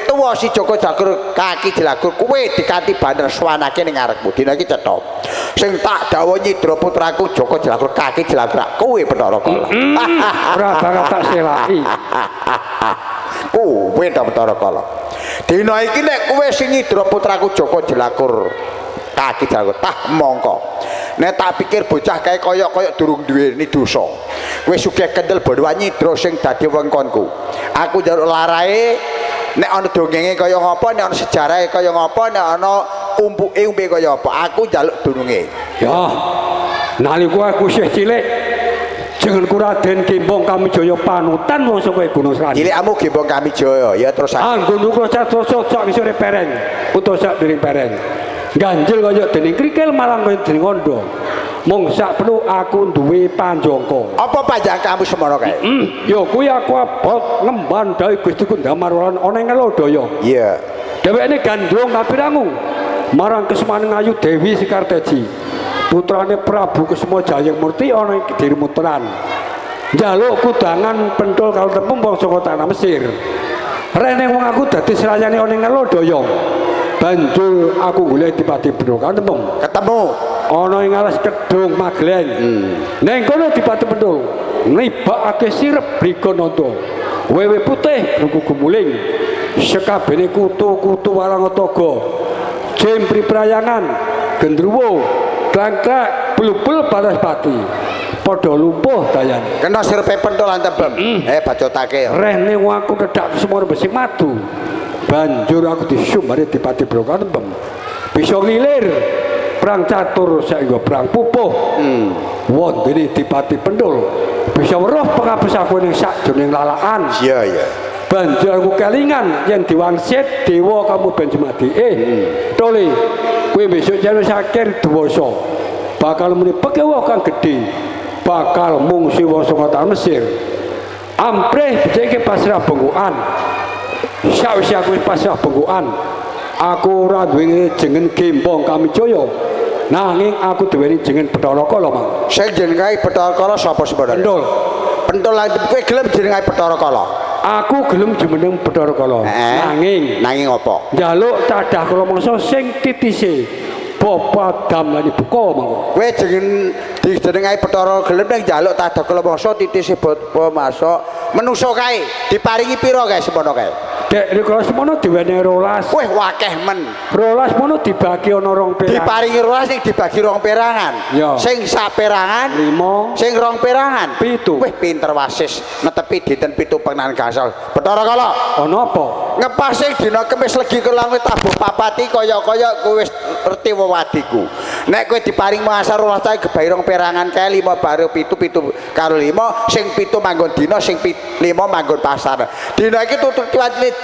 tuwa si Joko Jagur kaki jelagur kowe dikanti banner swanake ning ngarepmu dina iki cetha sing tak dawuh nyidra putraku Joko Jelagur kaki jelagur kowe Bathara Kala. Ora bakal tak selaki kowe ta Bathara Kala dina iki nek kowe sing nyidra putraku Joko Jelagur kaki jelagur tah mongko nek tak pikir bocah kae kaya-kaya durung duweni dosa kowe sugih kendel bodho nyidra sing dadi wengkonku aku njaluk larae nek ana dongenge kaya ngapa nek ana sejarahe kaya ngapa nek ana umpuke umpe kaya apa aku njaluk dununge ya nalika aku isih cilik jenengku Raden Gembong Kamijaya panutan wong saka Gunung Srani cilikmu Gembong Kamijaya ya terus anggonku kula sak ngisore pereng utawa sak dening pereng ganjil kaya dening krikil marang kaya dening ondo mung sak perlu aku duwe panjangka. Apa panjangkamu semono kae? Ya kuwi aku abot ngemban dawuh Gusti Kundamar ana ing Ngelodaya. Iya. Dheweke gandrung kapirangu marang Kesmaning Ayu Dewi Sekarteji. Putrane Prabu Kesuma Jayamurti ana ing Kediri Muteran. Njaluk kudangan penthul karo tepung wong saka tanah Mesir. Rene wong aku dadi srayane ana ing Ngelodaya. Banjur aku golek dipati penthul karo tepung. Ketemu ana ing alas Kedung Magleng. Neng kono dipati penthul nibakake sirep Brigananda. Wewe putih bruku gumuling. Sekabene kutu-kutu warangataga. Jempri prayangan, gendruwo, klangklak, blubul banaspati. Padha lumpuh dayane. Kena sirepe penthul antebem. Bacotake ya. Rene aku nedhak semua besing madu. Banjur aku disumbari dipati Brokantebem. Bisa ngilir perang catur saengga perang pupuh. Wondene dipati penthul. Bisa weruh pengabes aku ning sakjroning lalaan. Iya, iya. Banjur aku kelingan yen diwangsit dewa kamu ben semadi. Tole, kowe besok yen wis akhir dewasa bakal muni pekewuh kang gedhe. Bakal mungsi wong saka tanah Mesir. Amprih becike pasrah bengkokan. Sawise aku wis pasrah bengkokan, aku ora duweni jeneng Gembong Kamijaya. Nanging aku duweni jeneng Bathara Kala, Mang. Sing jenenge Bathara Kala sapa sebenarnya? Penthul. Penthul lan kowe gelem jenenge Bathara Kala? Aku gelem jumeneng Bathara Kala. Nanging nanging apa? Njaluk tadah kala mangsa sing titise Bapa Damlani buka mangko. Kowe jeneng dijenengi Bathara gelem ning njaluk tadah kala mangsa titise bapa masuk menungso kae diparingi pira kae semono kae? Dek rikala semono diwenehi 12. Wih wakeh men. 12 mono dibagi ana rong perangan. Diparingi 12 sing dibagi rong perangan. Ya. Sing saperangan 5, sing rong perangan 7. Wih pinter wasis netepi dinten 7 pengen gasal. Bathara Kala. Ana apa? Ngepas sing dina Kemis legi kelang tabuh papati kaya-kaya kowe wis ngerti wewadiku. Nek kowe diparing masa 12 cahe gebahi rong perangan kae 5 baru 7 7 karo 5 sing 7 manggon dina sing 5 manggon pasar. Dina iki tutup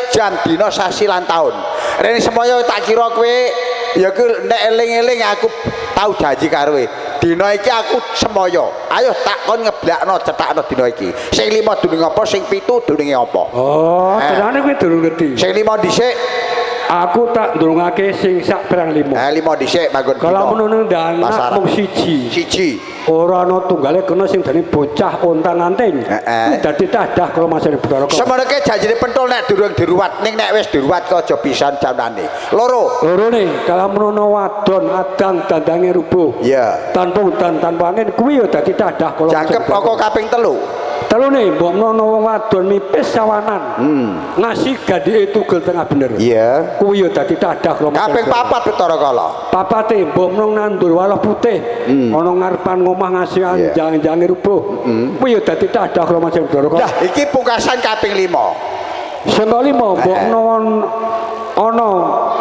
jam dina sasi lan taun. Rene semoyo tak kira kowe ya ku nek eling-eling aku tau janji karo kowe. Dina iki aku semoyo. Ayo tak kon ngeblakno cetakno dina iki. Sing 5 dununge apa, sing 7 dununge apa. Oh, tenane kowe durung ngerti. Sing 5 dhisik aku tak ndurungake sing sak perang 5. 5 dhisik manggon. Kalau menunu ndanak mung siji. Siji. Ora ana tunggale kena sing dene bocah ontang-anting. Dadi tadah kala masane Bathara Kala. Semono janjine penthul nek durung diruwat, ning nek wis diruwat kok aja pisan jamane. Loro. Lorone kala menono wadon adang dandange rubuh. Iya. Tanpa udan tanpa angin kuwi ya dadi tadah kala. Jangkep apa kaping 3? Telune mbok menawa wong wadon mipis sawanan. Ngasih gandhike tugel tengah bener. Iya. Kuwi ya dadi tadah krama. Kaping papat Bathara Kala. Papate mbok menawa nandur waloh putih ana ngarepan ngomah ngasih anjang-anjange rubuh. Kuwi ya dadi tadah krama sing Bathara Kala. Lah iki pungkasan kaping 5. Sing kalima mbok menawa ana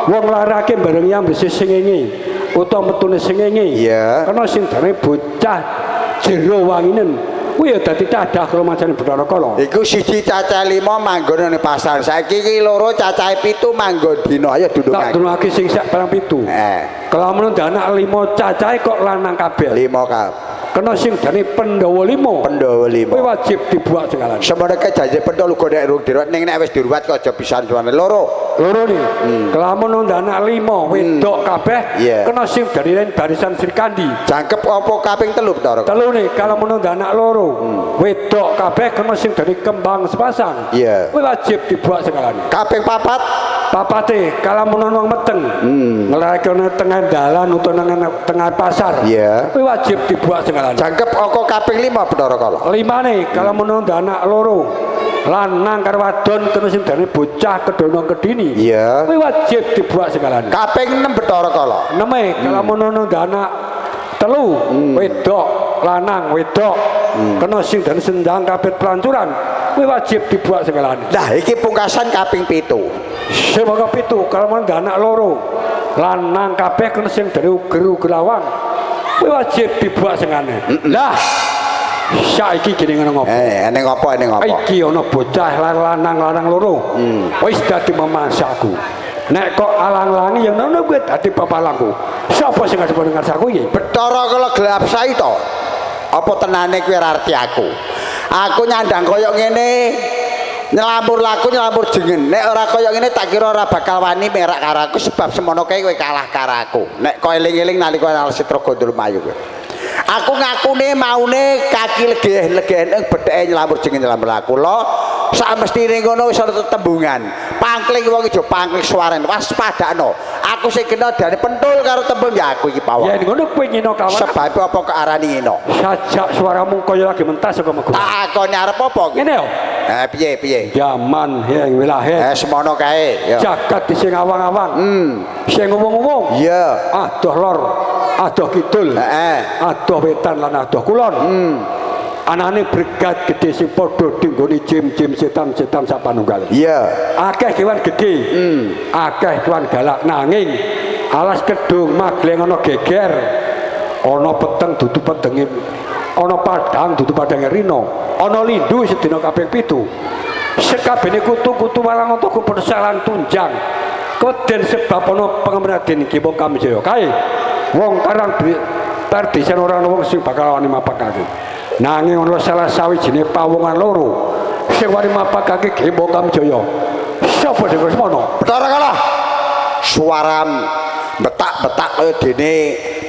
wong larake bareng yambese sengenge utawa metune sengenge. Iya. Kana sing dane bocah jero wanginen kuwi ya dadi tadah krama sing Bathara Kala. Iku siji cacah 5 manggon ning pasar. Saiki iki loro cacahe 7 manggon dina. Ayo Tak dundungake. dunungake sing sak barang 7. Heeh. Kelamun anak 5 cacahe kok lanang kabeh. 5 kabeh. Kena sing dane Pandhawa 5. Pandhawa 5. Kuwi wajib dibuak sekalan. Semono kae janji pentol uga nek rung diruwat ning nek wis diruwat kok aja pisan suwane loro. Loro nih. Kelamun anak 5 wedok kabeh kena sing dane barisan Srikandi. Jangkep apa kaping 3 Bathara? Telu nih kalamun anak loro wedok kabeh kena sing dane kembang sepasang. Iya. Kuwi wajib dibuak sekalan. Kaping 4. Papate kalamun wong meteng nglarake ana tengah dalan utawa nang tengah pasar. Iya. Kuwi wajib dibuak sekalan. Jangkep apa kaping 5 Bathara Kala? Limane kalamun anak loro lanang karo wadon kena sing dane bocah kedono kedini. Iya. Kuwi wajib dibuak sekalan. Kaping 6 Bathara Kala. Eneme kalamun anak 3 wedok lanang wedok kena sing dane sendang kabeh pelancuran kuwi wajib dibuak sekalan. Lah iki pungkasan kaping 7. Sing mangka 7 kalamun anak loro lanang kabeh kena sing dane uger-uger lawang kuwi wajib dibuak sengane. Lah saiki gini ngono ngopo? Eneng apa eneng apa? Iki ana bocah lanang-lanang loro. Wis dadi memasaku. Nek kok alang-alangi ya ngono kuwi dadi bapalangku. Sapa sing ngadep nang ngarsaku iki? Bathara Kala gelap saita. Apa tenane kuwi ora arti aku? Aku nyandang kaya ngene nyelamur laku nyelamur jengen. Nek ora kaya ngene tak kira ora bakal wani merak karo aku sebab semono kae kowe kalah karo aku. Nek kowe eling-eling nalika Alsitra Gandul Mayu kowe. Aku ngakune maune kaki legeh-legeh ing betheke nyelamur jengen nyelamur laku. Lho sak mestine ngono wis ana tetembungan. Pangkling wong aja pangkling suarane waspadakno. Aku sing kena dane pentul karo tembung ya aku iki pawon. Ya ngono kowe ngino kawan. Sebab apa kok arani ngino? Sajak suaramu kaya lagi mentas saka mego. Tak akoni arep apa iki? Ngene yo. Piye piye? Zaman yang wilahe. Semono kae ya. Jagat di sing awang-awang. Sing ngomong-ngomong. Iya. Adoh lor, adoh kidul. Heeh. Adoh wetan lan adoh kulon. Anane bregat gedhe sing padha dinggoni jim-jim setan-setan sapanunggal. Iya. Akeh kewan gedhe. Akeh kewan galak nanging alas kedung magleng ana geger. Ana peteng dudu petenge, ana padhang dudu padhange rina, ana lindu sedina kaping 7. Sekabehane kutu-kutu walang unta kupersalan tunjang. Keden sebab ana pengemraden Ki Wong Kamijaya. Kae wong karang perdisan ora ana wong sing bakal wani mapakake. Nanging ana salah sawijine pawongan loro sing wani mapakake Ki Wong Kamijaya. Sapa dhewe semono? Bathara Kala. Suara betak-betak kaya dene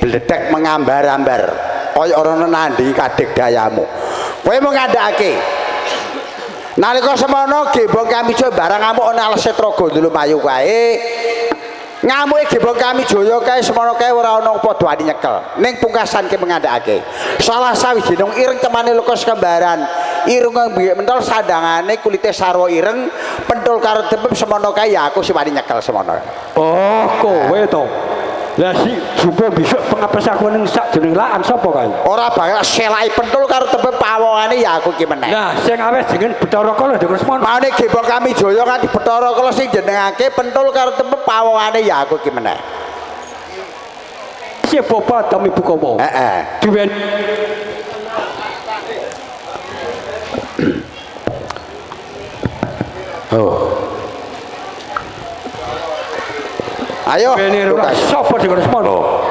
bledek mengambar-ambar. Kaya ora ana nandingi kadek dayamu. Kowe mung ngandhakake. Nalika semono Gembong Kamijaya barang ngamuk ana Alsetra Gandul Mayu kae. Ngamuke Gembong Kamijaya kae semono kae ora ana padha wani nyekel. Ning pungkasan ki mengandhakake. Salah sawijining ireng temane lukas kembaran. Irung kang biyek mentol sandangane kulite sarwa ireng, pentul karo tepem semono kae ya aku sing wani nyekel semono. Oh, kowe to. Lah si jupo besok pengapes aku ning sak jeneng laan sapa kae? Ora bakal selai pentul karo tepem pawongane ya aku iki meneh. Lah sing awes jeneng Bathara Kala ndek semono. Maune Gembong Kamijaya nganti Bathara Kala sing jenengake pentul karo tepem pawongane ya aku iki meneh. Si bapak dami Bukawa. Heeh. Diwen Oh. Ayo. Sapa dhewe semono?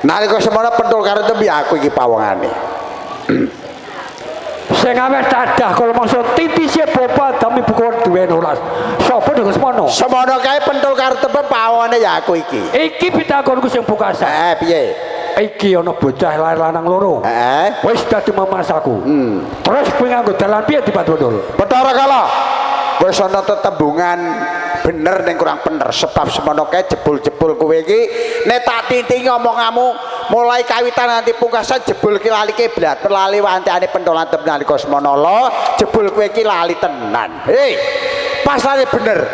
Nalika semono pentul karo tembe aku iki pawongane. Sing aweh dadah kala mangsa titise bapa dami Bukawa duweni welas. Sapa dhewe semono? Semono kae pentul karo tembe pawongane ya aku iki. Iki pitakonku sing pungkasan. Heeh, piye? Iki ana bocah lahir lanang loro. Heeh. Wis dadi mamasaku. Terus kowe nganggo dalan piye dipatundul? Bathara Kala. Wis ana tetembungan bener ning kurang bener sebab semono kae jebul-jebul kowe iki nek tak tintingi omonganmu Mulai kawitan nganti pungkasan jebul ki lali kiblat, lali wantiane pentolan tenan nalika semono jebul kowe ki lali tenan. Hei, pas lali bener.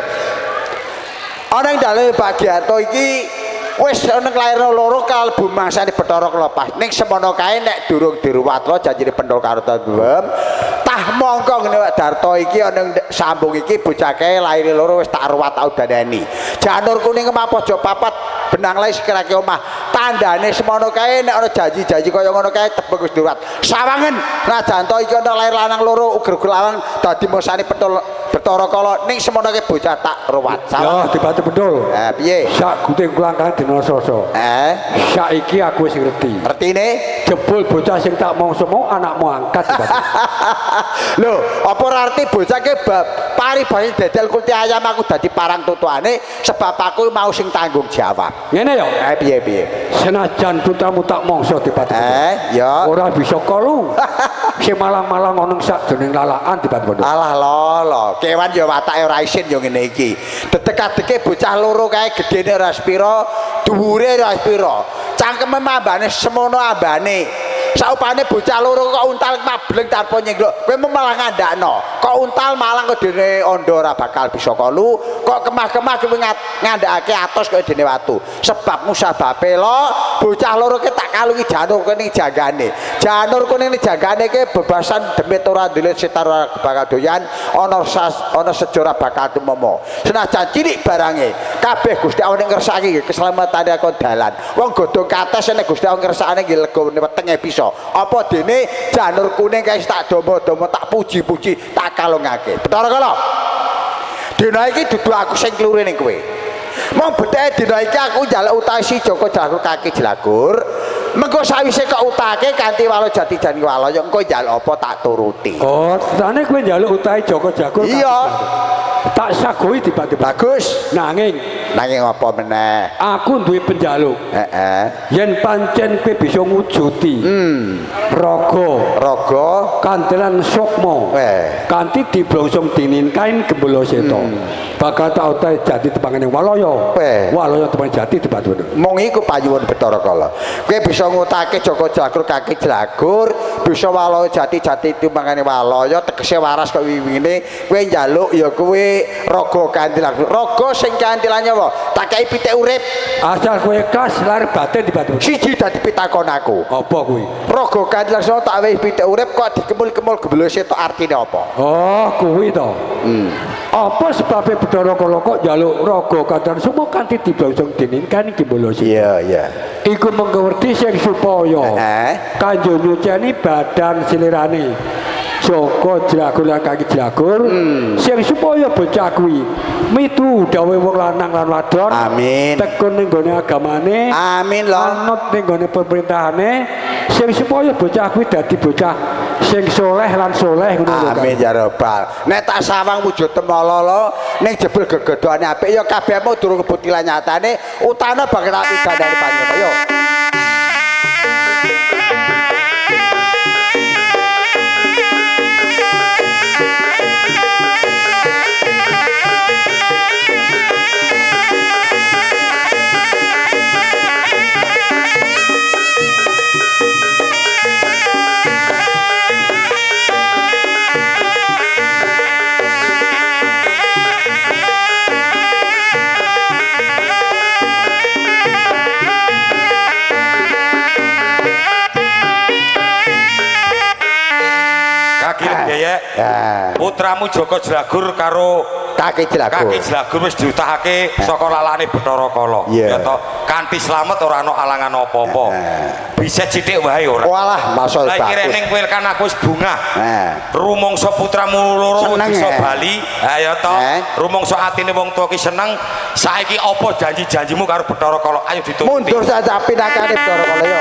Ana ing dalem Pak Giarto iki wis ana lairno loro kalebu mangsane Bathara Kala pas. Ning semono kae nek durung diruwat lo janjine pentol karo tembem. Tah mongko ngene Pak Darto iki ana sambung iki bocah kae laire loro wis tak ruwat tak udanani. Janur kuning kemah pojok papat benang lae sekirake omah. Tandane semono kae nek ana janji-janji kaya ngono kae tebeng wis diruwat. Sawangen Rajanto iki ana lair lanang loro uger-uger lanang dadi mangsane pentol Bathara Kala ning semono kae bocah tak ruwat. Ya dibatu pentol. Eh piye? Sak guting kulangkane dina Selasa. Saiki aku wis ngerti. Ngertine? Jebul bocah sing tak mongso mau anakmu angkat. Lho, apa ora arti bocah ke bab paribase dedel kulti ayam aku dadi parang tutuane sebab aku mau sing tanggung jawab. Ngene ya? Piye piye? Senajan putramu tak mongso dibatu. Ya. Ora bisa kolu. Sing malang-malang ono sak jroning lalaan dibatu. Alah lho, kewan ya watake ora isin ya ngene iki. Dedek-adeke bocah loro kae gedene ora sepira, dhuwure ora sepira. Cangkeme mambane semono ambane. Saupane bocah loro kok untal mableng tanpa nyenglok. Kowe malah ngandakno. Kok untal malang kedene ondo ora bakal bisa kolu, kok kemah-kemah kowe ngandhakake atos kaya dene watu. Sebab musababe lo bocah loro ki tak kalungi janur kuning janggane. Janur kuning janggane ki bebasan demit ora ndelit setan ora bakal doyan, ana ana sejo ora bakal tumomo. Senajan cilik barange, kabeh Gusti Allah ning ngersakake keselamatane kon dalan. Wong godhong kates nek Gusti Allah ngersakane nggih lega wetenge bisa. Apa dene janur kuning kae tak domo-domo tak puji-puji tak kalungake. Bathara Kala. Dina iki dudu aku sing klure ning kowe. Mong betheke dina iki aku njaluk utahe si Joko Jlagur kaki Jlagur. Mengko sawise kok utake kanthi walo jati jan walaya engko njaluk apa tak turuti. Oh, tane kowe njaluk utahe Joko Jlagur. Iya. Tak sagoi tiba-tiba. Bagus. Nanging nanging apa meneh? Aku duwe penjaluk. Heeh. Yen pancen kowe bisa ngujuti. Raga, raga kantelan sukma. Kanthi diblongsong dinin kain gembala seta. Bakal tak utahe jati tepangane walaya. Walaya tepang jati dibatu. Mung iku payuwun Bathara Kala. Kowe bisa ngutake Joko Jlagur kaki Jlagur, bisa walaya jati-jati timbangane walaya tegese waras kok wiwine kowe njaluk ya kowe raga kantilan. Raga sing kantilan nyawa, tak kei pitik urip. Asal kowe ikhlas lahir batin dibatu. Siji dadi pitakon aku. Apa kuwi? Raga kantilan tak wehi pitik urip kok dikemul-kemul gembala setok artine apa? Oh, kuwi to. Apa sebabe Bathara Kala kok njaluk raga kantilan sukma kanthi diblongsong dening kan gembala setok? Iya, iya. Iku mengko werdi sing supaya kanggo nyuceni badan silirane Joko Jlagur lan kaki Jlagur sing supaya bocah kuwi mitu dawuhe wong lanang lan wadon. Amin. Tekun ning gone agamane. Amin lho. Anut ning gone pemerintahane sing supaya bocah kuwi dadi bocah sing soleh lan soleh ngono lho. Amin ya rabbal. Nek tak sawang wujud temala lho ning jebul gegodhane apik ya kabehmu durung kebuktian nyatane utana bakal tak pidandani panjenengan. Yo. Putramu Joko Jlagur karo Kaki Jlagur. Kaki Jlagur wis diutahake saka lalane Bathara Kala. Ya toh, kanthi slamet ora ana alangan apa-apa. Bisa sithik wae ora. Walah, masol bagus. Lah iki rene kowe kan aku wis bungah. Rumangsa putramu loro bisa bali. Ha ya toh, rumangsa atine wong tuwa ki seneng. Saiki apa janji-janjimu karo Bathara Kala? Ayo dituruti. Mundur saja pinakane Bathara Kala yo.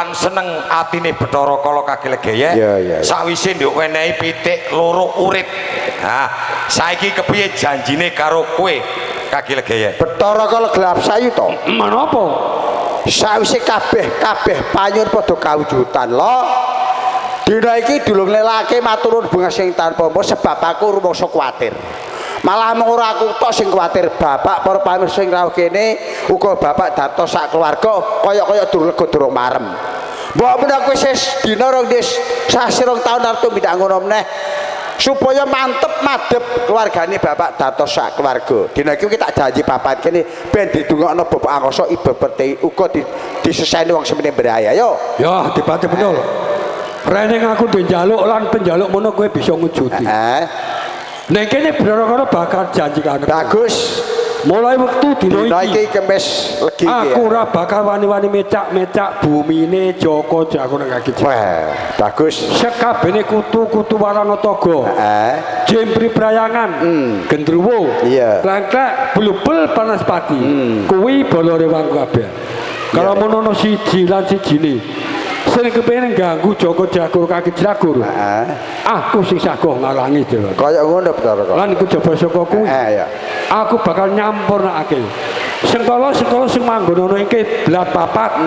lan seneng atine Bathara Kala Kakilegeyek. Iya. Sakwise nduk wenehi pitik loro urip. Nah, saiki kepiye janjine karo kowe Kakilegeyek? Bathara Kala gelap sayu to. Menapa? Sawise kabeh panyuwun padha kawujudan lho. Dina iki dulung lelake matur nuwun bunga sing tanpa umur sebab aku rumangsa kuwatir. Malah mung ora aku tok sing kuwatir, bapak para pamirsa sing rawuh kene uga bapak Darto sak keluarga kaya-kaya durung lega durung marem. Mbok menawa kowe wis dina rong sasi rong taun arep tumindak ngono meneh supaya mantep madhep keluargane bapak Darto sak keluarga. Dina iki tak janji papan kene ben didongakno Bapak Angkasa Ibu Pertiwi uga diseseni wong semene mbraya. Yo. Ya, dibate betul. Rene aku duwe njaluk lan penjaluk mono kowe bisa ngujudi. Heeh. Ning kene Bathara Kala bakal janji karo. Bagus. Mulai wektu dina iki Kemis legi iki. Aku ora bakal wani-wani mecak-mecak bumine Joko Jago nang kaki. Wah, bagus. Sekabehane kutu-kutu Waranataga. Heeh. Jempri Prayangan, Gendruwo, iya. Klengklek, Blubel Panaspati. Kuwi bala rewang kabeh. Kalau mono siji lan sijine sing kepengin ganggu Joko Jagur kaki Jagur. Heeh. Aku sing sagoh ngalangi dhewe. Kaya ngono Bathara Kala. Lan iku jaba saka kuwi. Heeh ya. Aku bakal nyampurnakake. Sengkala-sengkala sing manggon ana ing kiblat papat.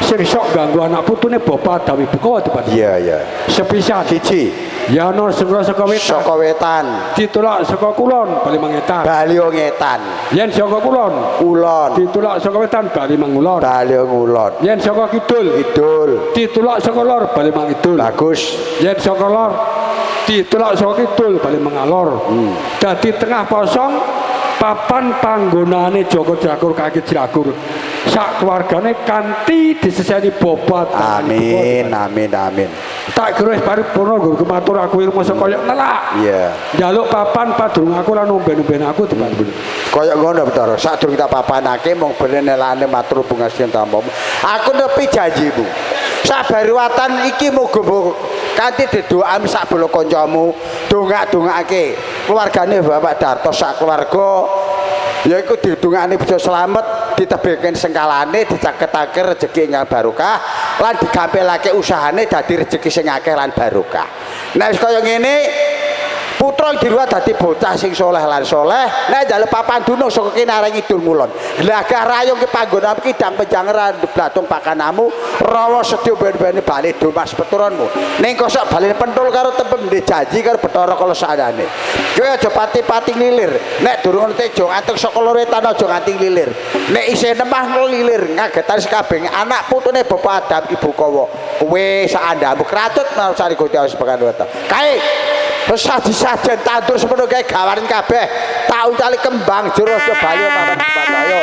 Sing sok ganggu anak putune Bapak Dawi Bukawa dibanding. Iya, iya. Sepisan siji. Ya ana sengkala saka wetan. Saka wetan. Ditolak saka kulon bali mangetan. Bali ngetan. Yen saka kulon, kulon. Ditolak saka wetan bali mangulon. Bali ngulon. Yen saka kidul, kidul. Ditolak saka lor bali mangidul. Bagus. Yen saka lor ditolak saka kidul bali mengalor. Dadi tengah kosong papan panggonane Joko Jagur kaki Jagur sak keluargane kanthi diseseni bobat. Amin amin amin. Tak kira wis paripurna nggo matur aku rumangsa kaya nelak. Iya. Njaluk papan padurung aku lan omben-omben aku dibantu. Kaya ngono Bathara, sadurunge tak papanake mung ben nelane matur bunga sing tampa. Aku nepi janjimu. Sabaruwatan iki muga-muga kanthi dedoan sak bala kancamu dongak-dongakake keluargane Bapak Darto sak keluarga yaiku didongakne bisa slamet, ditebihke sengkalane, dicaketake rejeki ingkang barokah lan digampilake usahane dadi rejeki sing akeh lan barokah. Nek wis kaya ngene putra diruwat dadi bocah sing soleh lan soleh, nek njaluk papan dunung saka kene areng ngidul ngulon. Glagah rayung ke panggonan kidang penjangeran blatung pakanamu, rawa sedya ben-bene bali domas peturonmu. Ning kosok bali pentul karo tempem ndek janji karo Bathara Kala sakjane. Kowe aja pati-pati nglilir, nek durung ana tejo ngantuk saka loro wetan aja nganti nglilir. Nek isih nemah nglilir ngagetane sekabeh anak putune Bapak Adam Ibu Kawa. Kowe sak andhamu kratut marang Gusti Allah Subhanahu wa taala. Kae saji-sajen tandur semono kae gawanen kabeh. Tak uncali kembang jero aja bali papan ayo.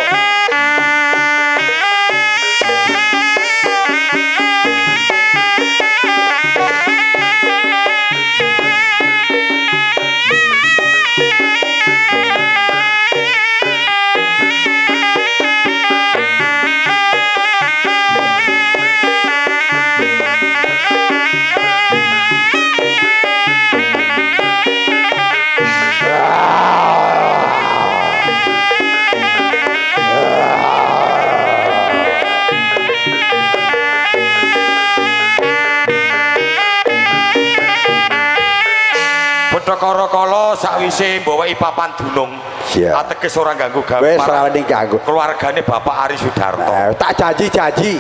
Bathara Kala sakwise mbawai papan dunung. Ateges ora ganggu gawe. Wis ora ganggu. Keluargane Bapak Ari Sudarto. Tak janji-janji.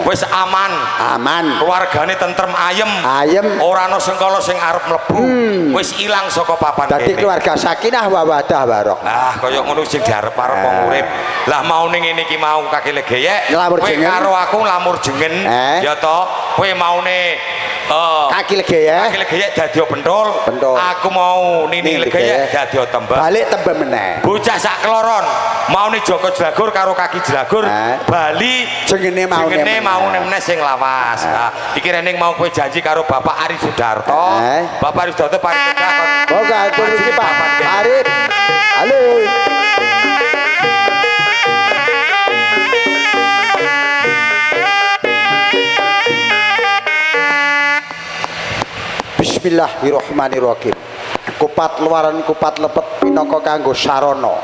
Wis aman. Aman. Keluargane tentrem ayem. Ayem. Ora ana sengkala sing arep mlebu. Wis ilang saka papan kene. Dadi keluarga sakinah mawaddah warahmah. Ah, kaya ngono sing diarep-arep wong urip. Lah maune ngene iki mau Kakilegeyek. Kowe karo aku lamur jengen. Ya to, kowe maune Kaki Legeyek. Kaki Legeyek dadi pentul. Aku mau Nini Legeyek dadi tembem. Balik tembem meneh. Bocah sak keloron maune Joko Jlagur karo Kaki Jlagur bali jengene maune meneh sing lawas. Nah, iki rening mau kowe janji karo Bapak Ari Sudarto. Bapak Ari Sudarto paring cekak kon. Moga atur iki Pak Arif. Halo. Bismillahirrahmanirrahim. Kupat luaran kupat lepet pinangka kanggo sarana.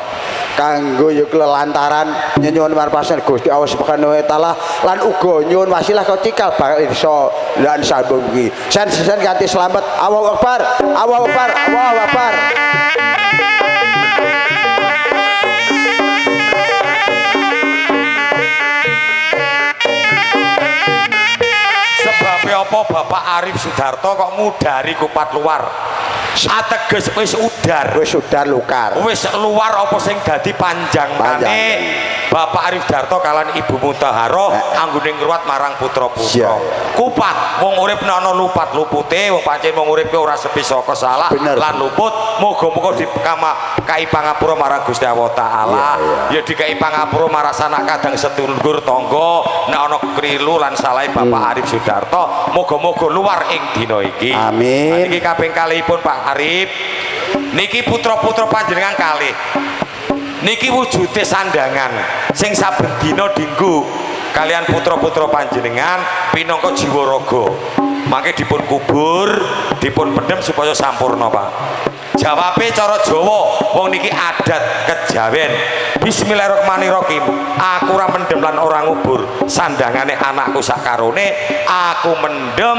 Kanggo ya kelantaran nyuwun marpasan Gusti Allah Subhanahu wa taala lan uga nyuwun wasilah kau cikal bakal iso lan sambung iki. Sen-sen kanthi slamet. Allahu Akbar. Allahu Akbar. Allahu Akbar. Sebabe apa Bapak Arif Sudarto kok ngudari kupat luar? Ateges wis udar. Wis udar lukar. Wis luar apa sing dadi panjangane Bapak Arif Darto kalan Ibu Mutaharo anggone ngruwat marang putra-putra. Kupat wong urip ana lupat lupute, wong pancen wong urip ora sepi saka salah lan luput. Muga-muga dikai pangapura marang Gusti Allah Taala. Ya dikai pangapura marang sanak kadang sedulur tangga nek ana krilu lan salahe Bapak Arif Sudarto, muga-muga luar ing dina iki. Amin. Niki kaping kalihipun Pak Arif niki putra-putra panjenengan kalih niki wujude sandangan sing saben dina dinggo kalian putra-putra panjenengan pinangka jiwa raga mangke dipun kubur dipun pendem supaya sampurna Pak. Jawabe cara Jawa wong niki adat kejawen. Bismillahirrahmanirrahim, aku ora mendem lan ora ngubur sandangane anakku sakarone, aku mendem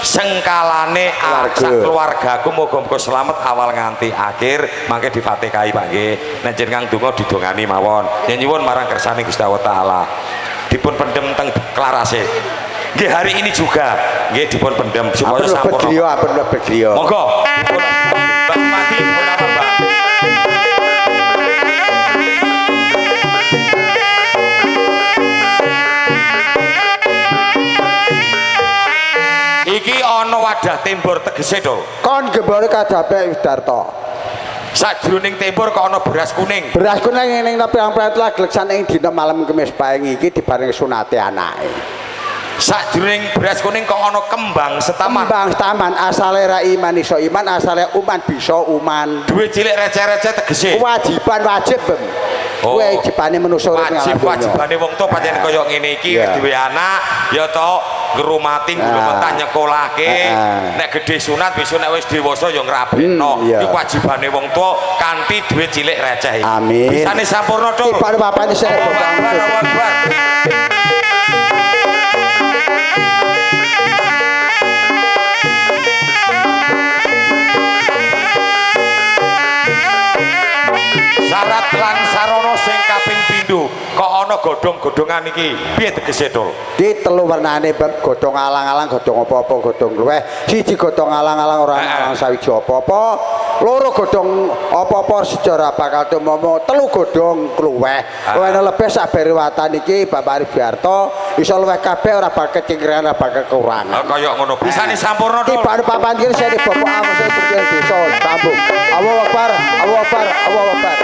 sengkalane sak keluargaku muga-muga selamat awal nganti akhir. Mangke difatihai Pak nggih. Nek jenengan donga didongani mawon. Yen nyuwun marang kersane Gusti Allah Taala. Dipun pendem teng klarase. Nggih hari ini juga nggih dipun pendem supaya sampurna. Ampun mlebet griya. Monggo dipun Mbak Mati dipun apa Mbak? Iki ana wadah tembor tegese to. Kon gembore kadape Darto. Sajroning tembor kok ana beras kuning. Beras kuning ning pirang-pirang telah gleksan ing dina malam Kemis Paing iki dibarengi sunate anake. Sajroning beras kuning kok ana kembang setaman. Kembang setaman asale ra iman iso iman, asale uman bisa uman. Duwe cilik receh-receh tegese. Kewajiban wajib. Oh. Wajibane manusa urip wajib wajibane wong tuwa pancen kaya ngene iki wis duwe anak ya to ngrumati ngrumetah nyekolahke nek gedhe sunat besok nek wis dewasa ya ngrabekno. Iki wajibane wong tuwa kanthi duwe cilik receh iki. Amin. Bisane sampurna to. Iki bapakne sing syarat lan sarana sing kaping pindho kok ana godhong-godhongan iki piye tegese to? Iki telu wernane bab godhong alang-alang, godhong apa-apa, godhong luweh. Siji godhong alang-alang ora alang sawiji apa-apa, loro godhong apa-apa sejarah bakal tumomo, telu godhong kluweh. Luweh lebih sak berwatan iki Bapak Arif Darto iso luweh kabeh ora bakal kecingkrengan, ora bakal kekurangan. Kaya ngono bisane sampurna to. Iki papan kiri sing bapak aku sing desa sambung. Allahu Akbar, Allahu Akbar, Allahu Akbar.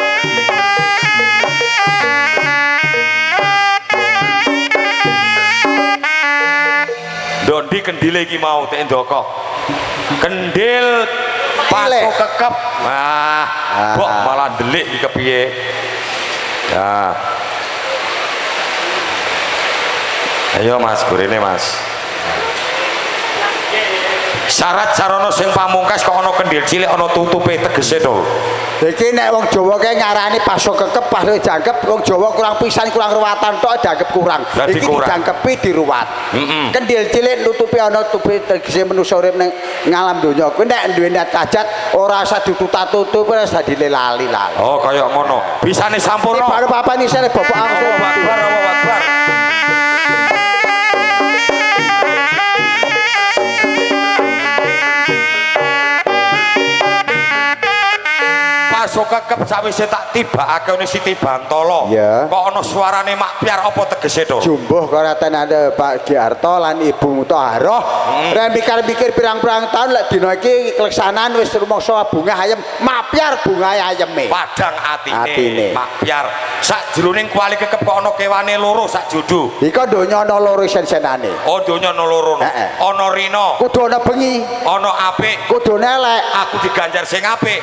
Dondi kendile iki mau tek ndoko. Kendil paso kekep. Wah, kok malah ndelik iki kepiye? Ya. Ayo Mas, gurine Mas. Syarat sarana sing pamungkas kok ana kendil cilik ana tutupe tegese to. Iki nek wong Jawa kae ngarani paso kekep, paso jangkep, wong Jawa kurang pisan kurang ruwatan tok dianggep kurang. Iki dijangkepi diruwat. Kendil cilik nutupi ana tutupe tegese manusa urip ning ngalam donya. Kuwi nek duwe niat hajat ora usah ditutup-tutup, ora usah dilali-lali. Oh, kaya ngono. Bisane sampurna. Iki baru papan isine bapak aku. Allahu Akbar, Allahu Akbar. Paso kekep sawise tak tibakake ana Siti Bantala. Kok ana suarane makbyar apa tegese to? Jumbuh karatan ada Pak Giarto lan Ibu Mutahharah. Rem mikir-mikir pirang-pirang tahun lek dina iki keleksanan wis rumangsa bungah ayem, makbyar bungahe ayeme. Padang atine makbyar. Sakjroning kuali kekep kok ana kewane loro sak jodo. Iku donya ana loro sen-senane. Oh, donya ana loro. Ana rina. Kudu ana bengi. Ana apik. Kudune elek. Aku diganjar sing apik.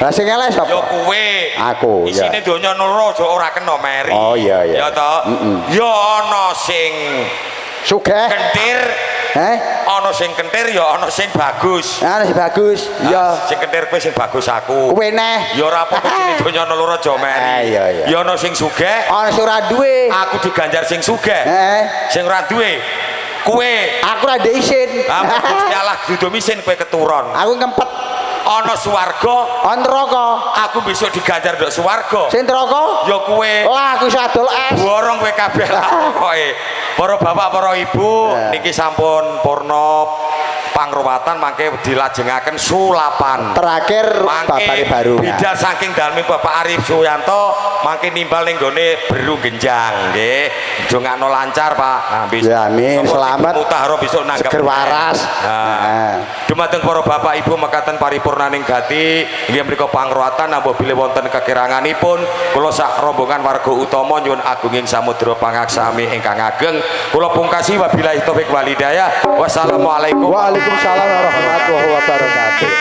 Lah sing elek sapa? Ya kowe. Aku. Isine donya loro aja ora kena meri. Oh iya iya. Ya to. Ya ana sing sugih, kentir, Eh? Ana sing kentir ya ana sing bagus. Ana sing bagus. Ya. Sing kentir kowe, sing bagus aku. Kowe neh. Ya ora apa-apa, jenenge donya ana loro aja meri. Ah, iya. Ya ana sing sugih, Ana sing ora duwe. Aku diganjar sing sugih. Eh. Sing ora duwe kowe. Aku ora ndek isin. Ah, Gusti Allah dudu isin kowe keturon. Aku ngempet. Ana swarga, Ana neraka. Aku besok diganjar ndok swarga. Sing neraka? Ya kowe. Lah, aku iso adol es. Borong kowe kabeh lah pokoke. Para bapak, para ibu, niki sampun purna pangruwatan, mangke dilajengaken sulapan. Terakhir Mangke bapake baru. Bidal saking daleme Bapak Arif Suyanto mangke nimbal ning gone Beru Genjang nggih. Dongakno lancar, Pak. Nah, besok. Ya, amin. Selamat. Mutahro besok nanggap. Seger waras. Nah. Nah. Dumateng para bapak ibu, mekaten paripurnaning gati inggih mriku pangruwatan, nambah bilih wonten kekiranganipun kula sak rombongan warga utama nyuwun agunging samudra pangaksami ingkang ageng. Kula pungkasi, wabillahi taufik walhidayah. Wassalamualaikum. Waalaikumsalam warahmatullahi wabarakatuh.